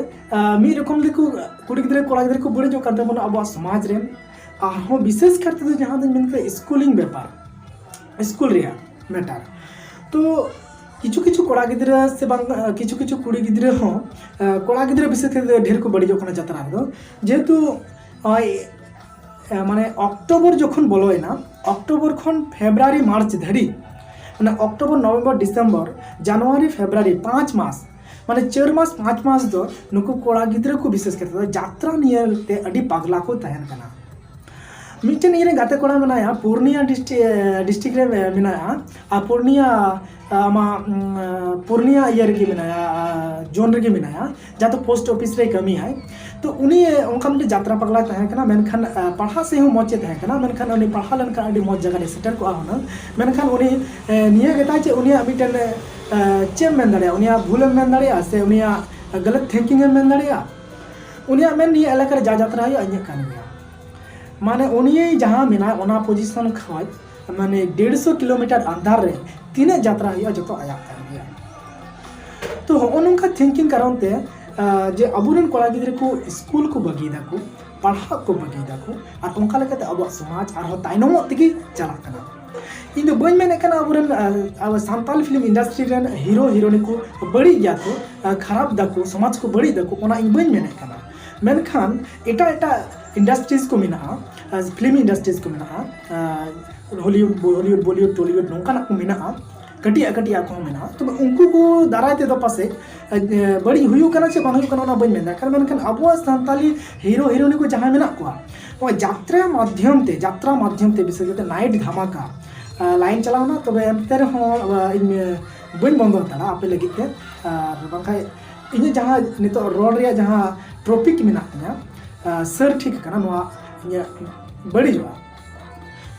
ᱢᱤᱫ ᱨᱚᱠᱚᱢ ᱛᱮᱠᱚ ᱠᱩᱲᱤ ᱜᱤᱫᱽᱨᱟᱹ ᱠᱚᱲᱟ ᱜᱤᱫᱽᱨᱟᱹ ᱠᱚ ᱵᱟᱹᱲᱤᱡᱚᱜ ᱠᱟᱱ ᱛᱟᱵᱚᱱᱟ ᱟᱵᱚᱣᱟᱜ ᱥᱚᱢᱟᱡᱽ ᱨᱮᱱ᱾ ᱟᱨᱦᱚᱸ ᱵᱤᱥᱮᱥ ᱠᱟᱨ ᱛᱮᱫᱚ ᱡᱟᱦᱟᱸ ᱫᱚᱧ ᱢᱮᱱ ᱠᱮᱫᱟ ᱥᱠᱩᱞᱤᱝ ᱵᱮᱯᱟᱨ, ᱥᱠᱩᱞ ᱨᱮᱭᱟᱜ ᱢᱮᱴᱟᱨ᱾ ᱛᱚ ᱠᱤᱪᱷᱩ ᱠᱤᱪᱷᱩ ᱠᱚᱲᱟ ᱜᱤᱫᱽᱨᱟᱹ ᱥᱮ ᱵᱟᱝ ᱠᱤᱪᱷᱩ ᱠᱤᱪᱷᱩ ᱠᱩᱲᱤ ᱜᱤᱫᱽᱨᱟᱹ ᱦᱚᱸ, ᱠᱚᱲᱟ ᱜᱤᱫᱽᱨᱟᱹ ᱵᱤᱥᱮᱥ ᱠᱟᱨ ᱛᱮ ᱰᱷᱮᱨ ᱠᱚ ᱵᱟᱹᱲᱤᱡᱚᱜ ᱠᱟᱱᱟ ᱡᱟᱛᱨᱟ ᱨᱮᱫᱚ᱾ ᱡᱮᱦᱮᱛᱩ ᱱᱚᱜᱼᱚᱭ ᱢᱟᱱᱮ ᱚᱠᱴᱳᱵᱚᱨ ᱡᱚᱠᱷᱚᱱ ᱵᱚᱞᱚᱭᱮᱱᱟ, ᱚᱠᱴᱳᱵᱚᱨ ᱠᱷᱚᱱ ᱯᱷᱮᱵᱽᱨᱩᱣᱟᱨᱤ ᱢᱟᱨᱪ ᱫᱷᱟᱹᱨᱤᱡ, ᱢᱟᱱᱮ ᱚᱠᱴᱳᱵᱚᱨ ᱱᱚᱵᱷᱮᱢᱵᱚᱨ ᱰᱤᱥᱮᱢᱵᱚᱨ ᱡᱟᱱᱩᱣᱟᱨᱤ ᱯᱷᱮᱵᱽᱨᱩᱣᱟᱨᱤ ᱯᱟᱸᱪ ᱢᱟᱥ, ᱢᱟᱱᱮ ᱪᱟᱹᱨ ᱢᱟᱥ ᱯᱟᱸᱪ ᱢᱟᱥ ᱫᱚ ᱱᱩᱠᱩ ᱠᱚᱲᱟ ᱜᱤᱫᱽᱨᱟᱹ ᱠᱚ ᱵᱤᱥᱮᱥ ᱠᱟᱛᱮ ᱫᱚ ᱡᱟᱛᱨᱟ ᱧᱮᱞ ᱛᱮ ᱟᱹᱰᱤ ᱯᱟᱜᱽᱞᱟ ᱠᱚ ᱛᱟᱦᱮᱱ ᱠᱟᱱᱟ᱾ ᱢᱤᱫᱴᱮᱱ ᱤᱧᱨᱮᱱ ᱜᱟᱛᱮ ᱠᱚᱲᱟ ᱢᱮᱱᱟᱭᱟ, ᱯᱩᱨᱱᱤᱭᱟ ᱰᱤᱥᱴᱤᱠ ᱨᱮ ᱢᱮᱱᱟᱭᱟ, ᱟᱨ ᱯᱩᱨᱱᱤᱭᱟ ᱟᱢᱟᱜ ᱯᱩᱨᱱᱤᱭᱟ ᱤᱭᱟᱹ ᱨᱮᱜᱮ ᱢᱮᱱᱟᱭᱟ, ᱡᱳᱱ ᱨᱮᱜᱮ ᱢᱮᱱᱟᱭᱟ, ᱡᱟᱦᱟᱸ ᱫᱚ ᱯᱳᱥᱴ ᱚᱯᱷᱤᱥ ᱨᱮ ᱠᱟᱹᱢᱤᱭᱟᱭ᱾ ᱛᱚ ᱩᱱᱤ ᱚᱱᱠᱟ ᱢᱤᱫᱴᱮᱱ ᱡᱟᱛᱨᱟ ᱯᱟᱜᱽᱞᱟᱭ ᱛᱟᱦᱮᱸ ᱠᱟᱱᱟ, ᱢᱮᱱᱠᱷᱟᱱ ᱯᱟᱲᱦᱟᱜ ᱥᱮᱫ ᱦᱚᱸ ᱢᱚᱡᱽ ᱮ ᱛᱟᱦᱮᱸ ᱠᱟᱱᱟ, ᱢᱮᱱᱠᱷᱟᱱ ᱩᱱᱤ ᱯᱟᱲᱦᱟᱣ ᱞᱮᱱᱠᱷᱟᱱ ᱟᱹᱰᱤ ᱢᱚᱡᱽ ᱡᱟᱭᱜᱟ ᱨᱮ ᱥᱮᱴᱮᱨ ᱠᱚᱜᱼᱟ ᱦᱩᱱᱟᱹᱝ᱾ ᱢᱮᱱᱠᱷᱟᱱ ᱩᱱᱤ ᱱᱤᱭᱟᱹ ᱜᱮᱛᱟᱭ ᱪᱮᱫ ᱩᱱᱤᱭᱟᱜ ᱢᱤᱫᱴᱮᱱ ᱪᱮᱫ ᱮᱢ ᱢᱮᱱ ᱫᱟᱲᱮᱭᱟᱜᱼᱟ, ᱩᱱᱤᱭᱟᱜ ᱵᱷᱩᱞ ᱮᱢ ᱢᱮᱱ ᱫᱟᱲᱮᱭᱟᱜᱼᱟ ᱥᱮ ᱩᱱᱤᱭᱟᱜ ᱜᱟᱞᱟᱛ ᱛᱷᱤᱝᱠᱤᱝ ᱮᱢ ᱢᱮᱱ ᱫᱟᱲᱮᱭᱟᱜᱼᱟ᱾ ᱩᱱᱤᱭᱟᱜ ᱢᱮᱱ ᱱᱤᱭᱟᱹ ᱮᱞᱟᱠᱟ ᱨᱮ ᱡᱟ ᱡᱟᱛᱨᱟ ᱦᱩᱭᱩᱜᱼᱟ ᱤᱧᱟᱹᱜ ᱠᱟᱱ ᱜᱮᱭᱟ᱾ ᱢᱟᱱᱮ ᱩᱱᱤ ᱡᱟᱦᱟᱸ ᱢᱮᱱᱟᱭ ᱚᱱᱟ ᱯᱚᱡᱤᱥᱚᱱ ᱠᱷᱚᱱ ᱢᱟᱱᱮ ᱰᱮᱲᱥᱚ ᱠᱤᱞᱳᱢᱤᱴᱟᱨ ᱟᱱᱫᱟᱨ ᱨᱮ ᱛᱤᱱᱟᱹᱜ ᱡᱟᱛᱨᱟ ᱦᱩᱭᱩᱜᱼᱟ ᱡᱚᱛᱚ ᱟᱭᱟᱜ ᱠᱟᱱ ᱜᱮᱭᱟ᱾ ᱛᱚ ᱦᱚᱸᱜᱼᱚ ᱱᱚᱝᱠᱟ ᱛᱷᱤᱝᱠᱤᱝ ᱠᱟᱨᱚᱱ ᱛᱮ ᱟᱸ, ᱡᱮ ᱟᱵᱚᱨᱮᱱ ᱠᱚᱲᱟ ᱜᱤᱫᱽᱨᱟᱹ ᱠᱚ ᱥᱠᱩᱞ ᱠᱚ ᱵᱟᱹᱜᱤᱭ ᱫᱟᱠᱚ, ᱯᱟᱲᱦᱟᱜ ᱠᱚ ᱵᱟᱹᱜᱤᱭ ᱫᱟᱠᱚ, ᱟᱨ ᱚᱱᱠᱟ ᱞᱮᱠᱟᱛᱮ ᱟᱵᱚᱣᱟᱜ ᱥᱚᱢᱟᱡᱽ ᱟᱨᱦᱚᱸ ᱛᱟᱭᱱᱚᱢᱚᱜ ᱛᱮᱜᱮ ᱪᱟᱞᱟᱜ ᱠᱟᱱᱟ᱾ ᱤᱧ ᱫᱚ ᱵᱟᱹᱧ ᱢᱮᱱᱮᱫ ᱠᱟᱱᱟ ᱟᱵᱚᱨᱮᱱ ᱟᱸ, ᱟᱵᱚ ᱥᱟᱱᱛᱟᱞ ᱯᱷᱤᱞᱢ ᱤᱱᱰᱟᱥᱴᱨᱤ ᱨᱮᱱ ᱦᱤᱨᱳ ᱦᱤᱨᱳᱱᱤ ᱠᱚ ᱵᱟᱹᱲᱤᱡ ᱜᱮᱭᱟ ᱠᱚ, ᱟᱸ, ᱠᱷᱟᱨᱟᱯ ᱫᱟᱠᱚ, ᱥᱚᱢᱟᱡᱽ ᱠᱚ ᱵᱟᱹᱲᱤᱡ ᱫᱟᱠᱚ, ᱚᱱᱟ ᱤᱧ ᱵᱟᱹᱧ ᱢᱮᱱᱮᱫ ᱠᱟᱱᱟ᱾ ᱢᱮᱱᱠᱷᱟᱱ ᱮᱴᱟᱜ ᱮᱴᱟᱜ ᱤᱱᱰᱟᱥᱴᱨᱤᱡᱽ ᱠᱚ ᱢᱮᱱᱟᱜᱼᱟ, ᱯᱷᱤᱞᱢ ᱤᱱᱰᱟᱥᱴᱨᱤᱡᱽ ᱠᱚ ᱢᱮᱱᱟᱜᱼᱟ, ᱦᱚᱞᱤᱣᱩᱰ, ᱦᱚᱞᱤᱣᱩᱰ, ᱵᱚᱞᱤᱣᱩᱰ, ᱴᱚᱞᱤᱣᱩᱰ, ᱱᱚᱝᱠᱟᱱᱟᱜ ᱠᱚ ᱢᱮᱱᱟᱜᱼᱟ, ᱠᱟᱹᱴᱤᱡ ᱟᱜ ᱠᱟᱹᱴᱤᱡ ᱟᱜ ᱠᱚᱦᱚᱸ ᱢᱮᱱᱟᱜᱼᱟ᱾ ᱛᱚᱵᱮ ᱩᱱᱠᱩ ᱠᱚ ᱫᱟᱨᱟᱭ ᱛᱮᱫᱚ ᱯᱟᱥᱮᱡ ᱮ, ᱵᱟᱹᱲᱤᱡ ᱦᱩᱭᱩᱜ ᱠᱟᱱᱟ ᱪᱮ ᱵᱟᱝ ᱦᱩᱭᱩᱜ ᱠᱟᱱᱟ, ᱚᱱᱟ ᱵᱟᱹᱧ ᱢᱮᱱ ᱫᱟᱲᱮᱭᱟᱜ ᱠᱟᱱᱟ᱾ ᱢᱮᱱᱠᱷᱟᱱ ᱟᱵᱚᱣᱟᱜ ᱥᱟᱱᱛᱟᱞᱤ ᱦᱤᱨᱳ ᱦᱤᱨᱳᱱᱤ ᱠᱚ ᱡᱟᱦᱟᱸᱭ ᱢᱮᱱᱟᱜ ᱠᱚᱣᱟ, ᱱᱚᱜᱼᱚᱭ ᱡᱟᱛᱨᱟ ᱢᱟᱫᱽᱫᱷᱚᱢ ᱛᱮ, ᱡᱟᱛᱨᱟ ᱢᱟᱫᱽᱫᱷᱚᱢ ᱛᱮ, ᱵᱤᱥᱮᱥ ᱠᱟᱛᱮ ᱱᱟᱭᱤᱴ ᱫᱷᱟᱢᱟᱠᱟ, ᱟ, ᱞᱟᱭᱤᱱ ᱪᱟᱞᱟᱣᱱᱟ, ᱛᱚᱵᱮ ᱮᱱᱛᱮ ᱨᱮᱦᱚᱸ, ᱟ, ᱤᱧ, ᱟ, ᱵᱟᱹᱧ ᱵᱚᱱᱫᱚ ᱦᱟᱛᱟᱲᱟ ᱟᱯᱮ ᱞᱟᱹᱜᱤᱫ ᱛᱮ᱾ ᱟᱨ ᱵᱟᱝᱠᱷᱟᱡ ᱤᱧᱟᱹᱜ ᱡᱟᱦᱟᱸ ᱱᱤᱛᱚᱜ ᱨᱚᱲ ᱨᱮᱭᱟᱜ ᱡᱟᱦᱟᱸ ᱴᱚᱯᱤᱠ ᱢᱮᱱᱟᱜ ᱛᱤᱧᱟ, ᱟ, ᱥᱟᱹᱨ ᱴᱷᱤᱠ ᱠᱟᱱᱟ, ᱱᱚᱣᱟ ᱤᱧᱟᱹᱜ ᱵᱟᱹᱲᱤᱡᱚᱜᱼᱟ᱾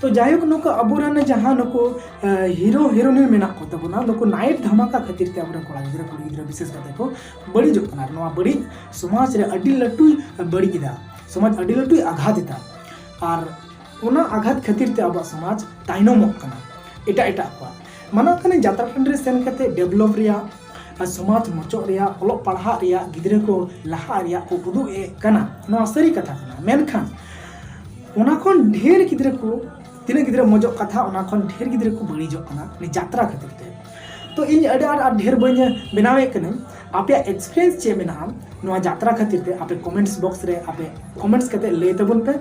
ᱛᱚ ᱡᱟᱭᱦᱳᱠ, ᱱᱩᱠᱩ ᱟᱵᱚᱨᱮᱱ ᱡᱟᱦᱟᱸ ᱱᱩᱠᱩ, ᱟ, ᱦᱤᱨᱳ ᱦᱤᱨᱳᱱᱤ ᱢᱮᱱᱟᱜ ᱠᱚ ᱛᱟᱵᱚᱱᱟ, ᱱᱩᱠᱩ ᱱᱟᱭᱤᱴ ᱫᱷᱟᱢᱟᱠᱟ ᱠᱷᱟᱹᱛᱤᱨ ᱛᱮ ᱟᱵᱚᱨᱮᱱ ᱠᱚᱲᱟ ᱜᱤᱫᱽᱨᱟᱹ, ᱠᱩᱲᱤ ᱜᱤᱫᱽᱨᱟᱹ ᱵᱤᱥᱮᱥ ᱠᱟᱛᱮ ᱠᱚ ᱵᱟᱹᱲᱤᱡᱚᱜ ᱠᱟᱱᱟ᱾ ᱟᱨ ᱱᱚᱣᱟ ᱵᱟᱹᱲᱤᱡ ᱥᱚᱢᱟᱡᱽ ᱨᱮ ᱟᱹᱰᱤ ᱞᱟᱹᱴᱩᱭ ᱵᱟᱹᱲᱤᱡ ᱮᱫᱟ, ᱥᱚᱢᱟᱡᱽ ᱟᱹᱰᱤ ᱞᱟᱹᱴᱩᱭ ᱟᱜᱷᱟᱛ ᱮᱫᱟ᱾ ᱟᱨ ᱚᱱᱟ ᱟᱜᱷᱟᱛ ᱠᱷᱟᱹᱛᱤᱨ ᱛᱮ ᱟᱵᱚᱣᱟᱜ ᱥᱚᱢᱟᱡᱽ ᱛᱟᱭᱱᱚᱢᱚᱜ ᱠᱟᱱᱟ ᱮᱴᱟᱜ ᱮᱴᱟᱜ ᱠᱚᱣᱟᱜ᱾ ᱢᱟᱱᱟᱣ ᱠᱟᱹᱱᱟᱹᱧ ᱡᱟᱛᱨᱟ ᱴᱟᱺᱰᱤ ᱨᱮ ᱥᱮᱱ ᱠᱟᱛᱮ ᱰᱮᱵᱷᱞᱚᱯ ᱨᱮᱭᱟᱜ ᱟᱨ ᱥᱚᱢᱟᱡᱽ ᱢᱚᱪᱚᱜ ᱨᱮᱭᱟᱜ, ᱚᱞᱚᱜ ᱯᱟᱲᱦᱟᱜ ᱨᱮᱭᱟᱜ, ᱜᱤᱫᱽᱨᱟᱹ ᱠᱚ ᱞᱟᱦᱟᱜ ᱨᱮᱭᱟᱜ ᱠᱚ ᱩᱫᱩᱜ ᱮᱫ ᱠᱟᱱᱟ, ᱱᱚᱣᱟ ᱥᱟᱹᱨᱤ ᱠᱟᱛᱷᱟ ᱠᱟᱱᱟ᱾ ᱢᱮᱱᱠᱷᱟᱱ ᱚᱱᱟ ᱠᱷᱚᱱ ᱰᱷᱮᱨ ᱜᱤᱫᱽᱨᱟᱹ ᱠᱚ, ᱛᱤᱱᱟᱹᱜ ᱜᱤᱫᱽᱨᱟᱹ ᱢᱚᱡᱚᱜ ᱠᱟᱛᱷᱟ, ᱚᱱᱟ ᱠᱷᱚᱱ ᱰᱷᱮᱨ ᱜᱤᱫᱽᱨᱟᱹ ᱠᱚ ᱵᱟᱹᱲᱤᱡᱚᱜ ᱠᱟᱱᱟ ᱱᱤᱭᱟᱹ ᱡᱟᱛᱨᱟ ᱠᱷᱟᱹᱛᱤᱨ ᱛᱮ᱾ ᱛᱚ ᱤᱧ ᱟᱹᱰᱤ ᱟᱸᱴ ᱟᱨ ᱰᱷᱮᱨ ᱵᱟᱹᱧ ᱵᱮᱱᱟᱣᱮᱫ ᱠᱟᱹᱱᱟᱹᱧ, ᱟᱯᱮᱭᱟᱜ ᱮᱠᱥᱯᱤᱨᱤᱭᱮᱱᱥ ᱪᱮᱫ ᱢᱮᱱᱟᱜᱼᱟ ᱱᱚᱣᱟ ᱡᱟᱛᱨᱟ ᱠᱷᱟᱹᱛᱤᱨ ᱛᱮ, ᱟᱯᱮ ᱠᱚᱢᱮᱱᱴᱥ ᱵᱚᱠᱥ ᱨᱮ ᱟᱯᱮ ᱠᱚᱢᱮᱱᱴᱥ ᱠᱟᱛᱮ ᱞᱟᱹᱭ ᱛᱟᱵᱚᱱ ᱯᱮ᱾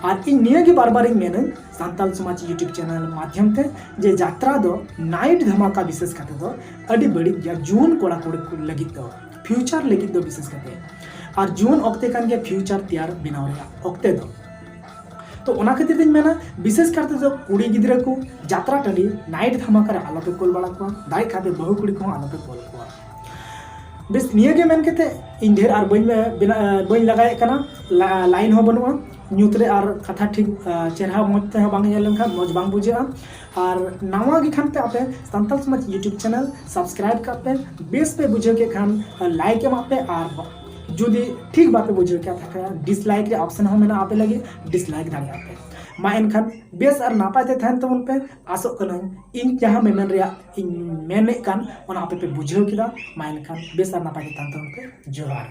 ᱟᱨ ᱤᱧ ᱱᱤᱭᱟᱹ ᱜᱮ ᱵᱟᱨ ᱵᱟᱨᱤᱧ ᱢᱮᱱᱟᱹᱧ, ᱥᱟᱱᱛᱟᱞ ᱥᱚᱢᱟᱡᱽ YouTube ᱪᱮᱱᱮᱞ ᱢᱟᱫᱽᱫᱷᱚᱢ ᱛᱮ, ᱡᱮ ᱡᱟᱛᱨᱟ ᱫᱚ, ᱱᱟᱭᱤᱴ ᱫᱷᱟᱢᱟᱠᱟ ᱵᱤᱥᱮᱥ ᱠᱟᱛᱮ ᱫᱚ ᱟᱹᱰᱤ ᱵᱟᱹᱲᱤᱡ ᱜᱮᱭᱟ ᱡᱩᱣᱟᱹᱱ ᱠᱚᱲᱟ ᱠᱩᱲᱤ ᱠᱚ ᱞᱟᱹᱜᱤᱫ ᱫᱚ, ᱯᱷᱤᱭᱩᱪᱟᱨ ᱞᱟᱹᱜᱤᱫ ᱫᱚ ᱵᱤᱥᱮᱥ ᱠᱟᱛᱮ᱾ ᱟᱨ ᱡᱩᱣᱟᱹᱱ ᱚᱠᱛᱮ ᱠᱟᱱ ᱜᱮᱭᱟ ᱯᱷᱤᱭᱩᱪᱟᱨ ᱛᱮᱭᱟᱨ ᱵᱮᱱᱟᱣ ᱨᱮᱭᱟᱜ ᱚᱠᱛᱮ ᱫᱚ᱾ ᱛᱚ ᱚᱱᱟ ᱠᱷᱟᱹᱛᱤᱨ ᱛᱤᱧ ᱢᱮᱱᱟ, ᱵᱤᱥᱮᱥ ᱠᱟᱨᱛᱮ ᱫᱚ ᱠᱩᱲᱤ ᱜᱤᱫᱽᱨᱟᱹ ᱠᱚ ᱡᱟᱛᱨᱟ ᱴᱟᱺᱰᱤ ᱱᱟᱭᱤᱴ ᱫᱷᱟᱢᱟᱠᱟ ᱨᱮ ᱟᱞᱚᱯᱮ ᱠᱳᱞ ᱵᱟᱲᱟ ᱠᱚᱣᱟ, ᱫᱟᱲᱮᱭᱟᱜ ᱠᱷᱟᱱ ᱯᱮ ᱵᱟᱹᱦᱩ ᱠᱩᱲᱤ ᱠᱚᱦᱚᱸ ᱟᱞᱚᱯᱮ ᱠᱳᱞ ᱠᱚᱣᱟ᱾ ᱵᱮᱥ, ᱱᱤᱭᱟᱹ ᱜᱮ ᱢᱮᱱ ᱠᱟᱛᱮ ᱤᱧ ᱰᱷᱮᱨ ᱟᱨ ᱵᱟᱹᱧ ᱵᱮᱱᱟ-, ᱵᱟᱹᱧ ᱞᱟᱜᱟᱭᱮᱫ ᱠᱟᱱᱟ, ᱞᱟ-, ᱞᱟᱭᱤᱱ ᱦᱚᱸ ᱵᱟᱹᱱᱩᱜᱼᱟ ᱧᱩᱛ ᱨᱮ, ᱟᱨ ᱠᱟᱛᱷᱟ ᱴᱷᱤᱠ, ᱟ, ᱪᱮᱦᱨᱟ ᱢᱚᱡᱽ ᱛᱮᱦᱚᱸ ᱵᱟᱝ ᱧᱮᱞ ᱞᱮᱱᱠᱷᱟᱱ ᱢᱚᱡᱽ ᱵᱟᱝ ᱵᱩᱡᱷᱟᱹᱜᱼᱟ᱾ ᱟᱨ ᱱᱟᱣᱟ ᱜᱮ ᱠᱷᱟᱱ ᱯᱮ ᱟᱯᱮ ᱥᱟᱱᱛᱟᱞ ᱥᱚᱢᱟᱡᱽ YouTube ᱪᱮᱱᱮᱞ ᱥᱟᱵᱥᱠᱨᱟᱭᱤᱵ ᱠᱟᱜ ᱯᱮ, ᱵᱮᱥ ᱯᱮ ᱵᱩᱡᱷᱟᱹᱣ ᱠᱮᱫ ᱠᱷᱟᱱ ᱞᱟᱭᱤᱠ ᱮᱢᱟᱜ ᱯᱮ, ᱟᱨ ᱡᱩᱫᱤ ᱴᱷᱤᱠ ᱵᱟᱯᱮ ᱵᱩᱡᱷᱟᱹᱣ ᱠᱮᱫ ᱠᱷᱟᱱ ᱰᱤᱥᱞᱟᱭᱤᱠ ᱨᱮᱭᱟᱜ ᱚᱯᱥᱮᱱ ᱦᱚᱸ ᱢᱮᱱᱟᱜᱼᱟ ᱟᱯᱮ ᱞᱟᱹᱜᱤᱫ, ᱰᱤᱥᱞᱟᱭᱤᱠ ᱫᱟᱲᱮᱭᱟᱜᱼᱟ ᱯᱮ᱾ ᱢᱟ ᱮᱱᱠᱷᱟᱱ ᱵᱮᱥ ᱟᱨ ᱱᱟᱯᱟᱭ ᱛᱮ ᱛᱟᱦᱮᱱ ᱛᱟᱵᱚᱱ ᱯᱮ᱾ ᱟᱥᱚᱜ ᱠᱟᱹᱱᱟᱹᱧ ᱤᱧ ᱡᱟᱦᱟᱸ ᱢᱮᱢᱮᱱ ᱨᱮᱭᱟᱜ ᱤᱧ ᱢᱮᱱᱮᱫ ᱠᱟᱱ, ᱚᱱᱟ ᱟᱯᱮ ᱯᱮ ᱵᱩᱡᱷᱟᱹᱣ ᱠᱮᱫᱟ᱾ ᱢᱟ ᱮᱱᱠᱷᱟᱱ ᱵᱮᱥ ᱟᱨ ᱱᱟᱯᱟᱭ ᱛᱮ ᱛᱟᱦᱮᱱ ᱛᱟᱵᱚᱱ ᱯᱮ᱾ ᱡᱚᱦᱟᱨ᱾